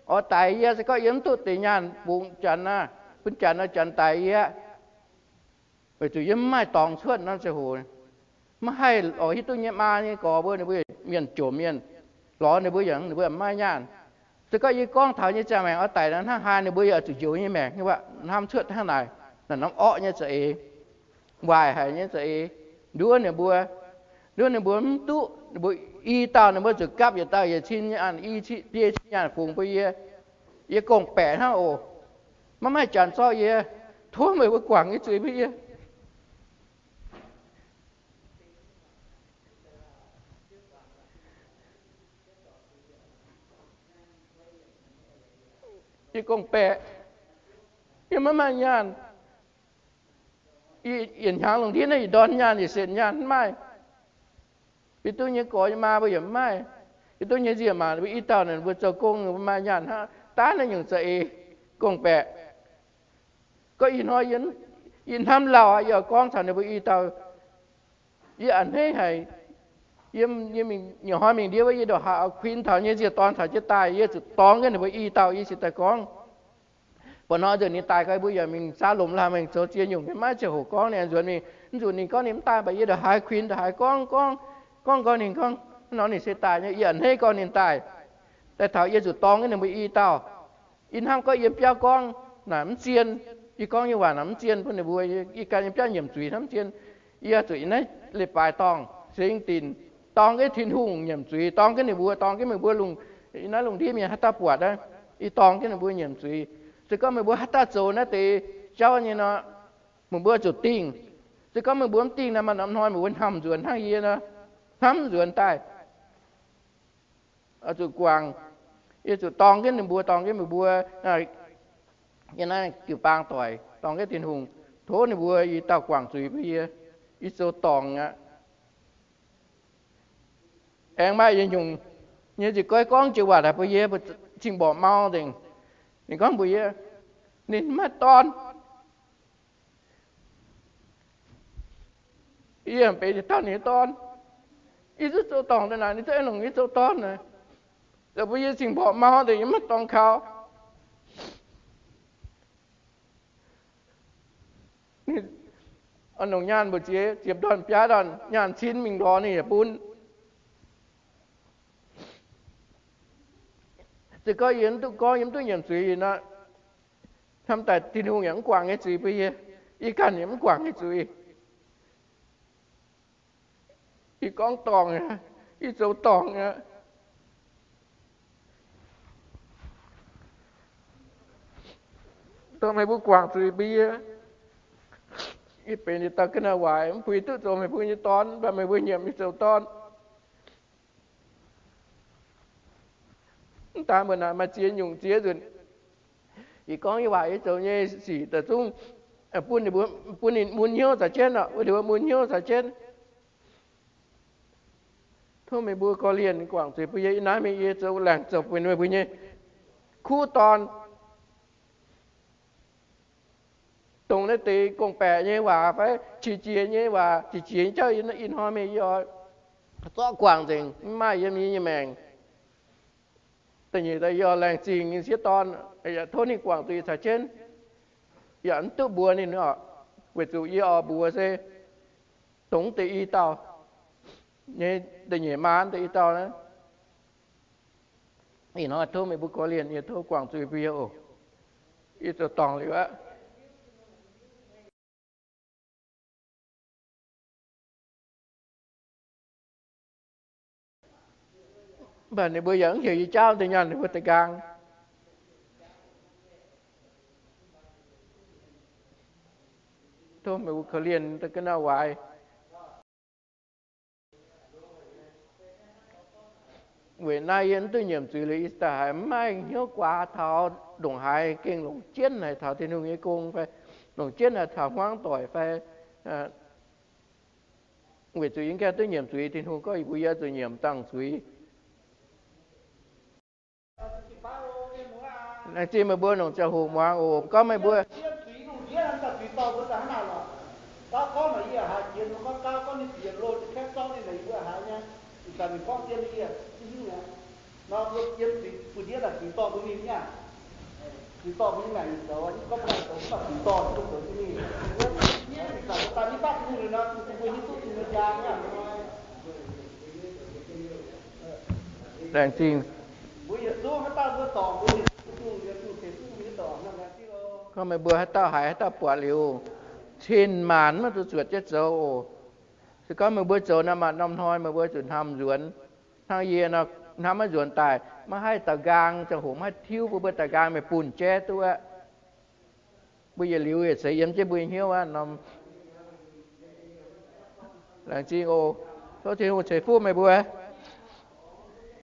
oix daix yie, se gorngv yie mv duqv deix nyaanh bungx janx aqv, bun janx oix janx daix yie aqv. Weic zuqc yie mv maaih dorngx cuotv norm ziangh hoc. Maiv haih lorz hiuv duqv nyei maa nyei gorx mbuo, ninh mbuo mienh jomc mienh, lorz ninh mbuo yaac ninh mbuo maiv maaih nyaanh. Se gorngv yie gorngv taux nyei ziangh maengc oix daic nor, hnangv haaix ninh mbuo yaac zuqc njoux nyei maengc nyei waac, hnamv cuotv hnangv naaic, naaic norm orqv nyei za'eix, waaic haic nyei za'eix, nduov ninh mbuo, nduov ninh mbuo mv duqv, ninh mbuo i dauh ninh mbuo zuqc gapv yietc dauh yietc cin nyaanh, i biei cin nyaanh fungx bun yie. Yie gong-baeqc hnangv oc. Maiv maaih janx zorqv yie. Tov meih mbuo guangc nyei zuiz bun yie. Yie gorngv-baeqc, yie maiv maaih nyaanh. Yietc hnyangx lungh ndiev naaiv yietc ndorn nyaanh, yietc cent nyaanh mv maaih. Yie duqv nyei gorx nyei maa mbuo yaac mv maaih. Yie duqv nyei nziemc maanc mbuo i dauh naaic mbuo zoux gong mbuo maaih nyaanh hnangv. Daav naaiv nyungc za'eix gorngv-baeqc. Gorngv ih hnoi yie hnamv lauh aqv, yie oix gorngv taux ninh mbuo i dauh. Yie a'hneiv haic. Yie, yie mingh, nyiec hnoi mingh ndiev wuov, yie ndongc haaix kuinx taux nyei nziec dorn caux jienv daaih, yie zuqc dorng jienv ninh mbuo i dauh, yie cingx daaih gorngv. Buatc hnoi nzunc ninh daaih gau, mbuo yaac mingh saa lomc laanh mingh zoux ziex nyungc, maiv ziangh hoc gorngv ninh nzuonx mingh. Mv nzunc ninh gorngv ninh mv daaih, mv baac yie ndongc haaix kuinx ndongc haaix gorngv, gorngv, gorngv nqoi ninh gorngv, nor ninh se daaih nyei, yie a'hneiv gorngv ninh daaih. Daaih taux yie zuqc dorng jienv ninh mbuo i dauh. Yie hnamv gorngv yiem biauv gorngv naaic mv zien, yie gorngv nyei waac naaic mv zien bun ninh mbuo, yie ganh yiem biauv nyiemc zuiz hnamv mv zien. Yie zuqc yiem naaiv leiz-baaix dorngh, singx dinc, dorng jienv Tin-Hungh nyiemc zuiz, dorng jienv ninh mbuo, dorng jienv meih mbuo lungh, yiem naaiv lungh ndiev mienh haaix dauh buatc aqv, yie dorng jienv ninh mbuo nyiemc zuiz. Se gorngv meih mbuo haaix dauh zoux naaiv deix jauv nyei nor, meih mbuo zuqc dingh. Se gorngv meih mbuo mv dingh nor, maaih norm hnoi meih mbuo hnamv nzuonx hnangv yie nor, hnamv nzuonx daaih. Zuqc guangc, yie zuqc dorng jienv ninh mbuo, dorng jienv meih mbuo, yiem naaiv jiu-baang doic, dorng jienv Tin-Hungh, tov ninh mbuo i dauh guangc zuiz bun yie. Yie zoux dorngc aqv. Aengx maaih yietc nyungc nyei nzipc goiv gorngv jiex waac daaih bun yie, cing-mborqc mau nzengc. Ninh gorngv mbuox yie, ninh maiv dorn. Yie benx yietc dauh ninh nyei dorn. Yie zuqc zoux dorngc daaih naaic, ninh zungv aengx longc yie zoux dorn naaic. Zoux bun yie cing-mborqc mau nzengc, yie maiv dorngx kaux. Longc nyaanh mbu'ziex ziepc ndorn biaa ndorn nyaanh cin mingh lorz ninh yaac bun. Se gorngv yie mv duqv gorngv, yie mv duqv nyiemc zuiz nor, hnamv daaih Tin-Hungh yaac mv guangc nyei zuiz bun yie, yie ganh yaac mv guangc nyei zuiz. Yie gorngv dorngc aqv, yie zoux dorngc aqv. Dongh meih mbuo guangc zuiz bun yie. Yie benx yietc dauh ga'naaiv waaic, mv baac yie duqv zoux meih mbuo nyei dorn, mv baac meih mbuo nyiemc yie zoux dorn. Mv daan mbuo naaic maaih ziex nyungc ziex nzunc. Yie gorngv nyei waac, yie zoux nyei sic daaih zungv bun ninh mbuo, bun ninh mun hnyouv caux jienv oc, bun ninh mbuo mun hnyouv caux jienv. Tov meih mbuo korv-lienh guangc zuiz bun yie. Ih naaiv mingh yie zoux laengz zoux bun meih mbuo nyei kuv dorn. Dongh naaiv deix gorngv-baeqc nyei waac fai qiex jiez nyei waac, qiex jiez nyei jauv, ih hnoi mingh yie oix zorqv guangc nzengc, mv maaih yiem yie nyei maengc. Da'nyeic daaih yie oix laengz zingh nyei sieqv dorn, yaac tov ninh guangc zuiz caux jienv, yaac mv duqv mbuox ninh oc, weic zuqc yie oix mbuox se dongh deix i dauh nyei, da'nyeic maa deix i dauh naaiv. Ih hnoi tov meih mbuo korv-lienh yie, tov guangc zuiz bun yie oc. Yie zoux dorngc liuz aqv. Mv baac ninh mbuo yaac mv heuc yie jaauv deix nyaanh ninh mbuo da'nqaang. Tov meih mbuo korv-lienh daaih ga'naaiv waaic. Weic naaiv yie mv duqv nyiemc zuiz liuz, yie daaih haiz mv maaih hnyouv guaax taux ndongc haaix gengh longc jienv haic taux Tin-Hungh nyei gong fai longc jienv haic taux hmuangv doic fai, weic zuqc yie gaengh duqv nyiemc zuiz, Tin-Hungh gorngv yie mbuo yie zuqc nyiemc dangh zuiz. Laengz zingh meih mbuo longc ziangh hoc muangx oc. Gorngv meih mbuo Laengz zingh. Gorngv meih mbuo haaix dauh haiz haaix dauh buatc liuz, cin-maanc maiv zuqc zuotc jienv zoux oc. Se gorngv meih mbuo zoux nor, maaih norm hnoi meih mbuo zuqc hnamv nzuonx. Hnangv yie nor, hnamv maiv nzuonx daaih, maiv haih daux nqaang, ziangh hoc maiv haih tiuv, mbuo mbuo daux nqaang meih bunh jaiv duqv aqv. Mbuo yietc liuz yietc seix yiem jienv mbuo nyei hnyouv aqv norm. Laengz zingh oc. Tov Tin-Hungh ceix fuqv meih mbuo.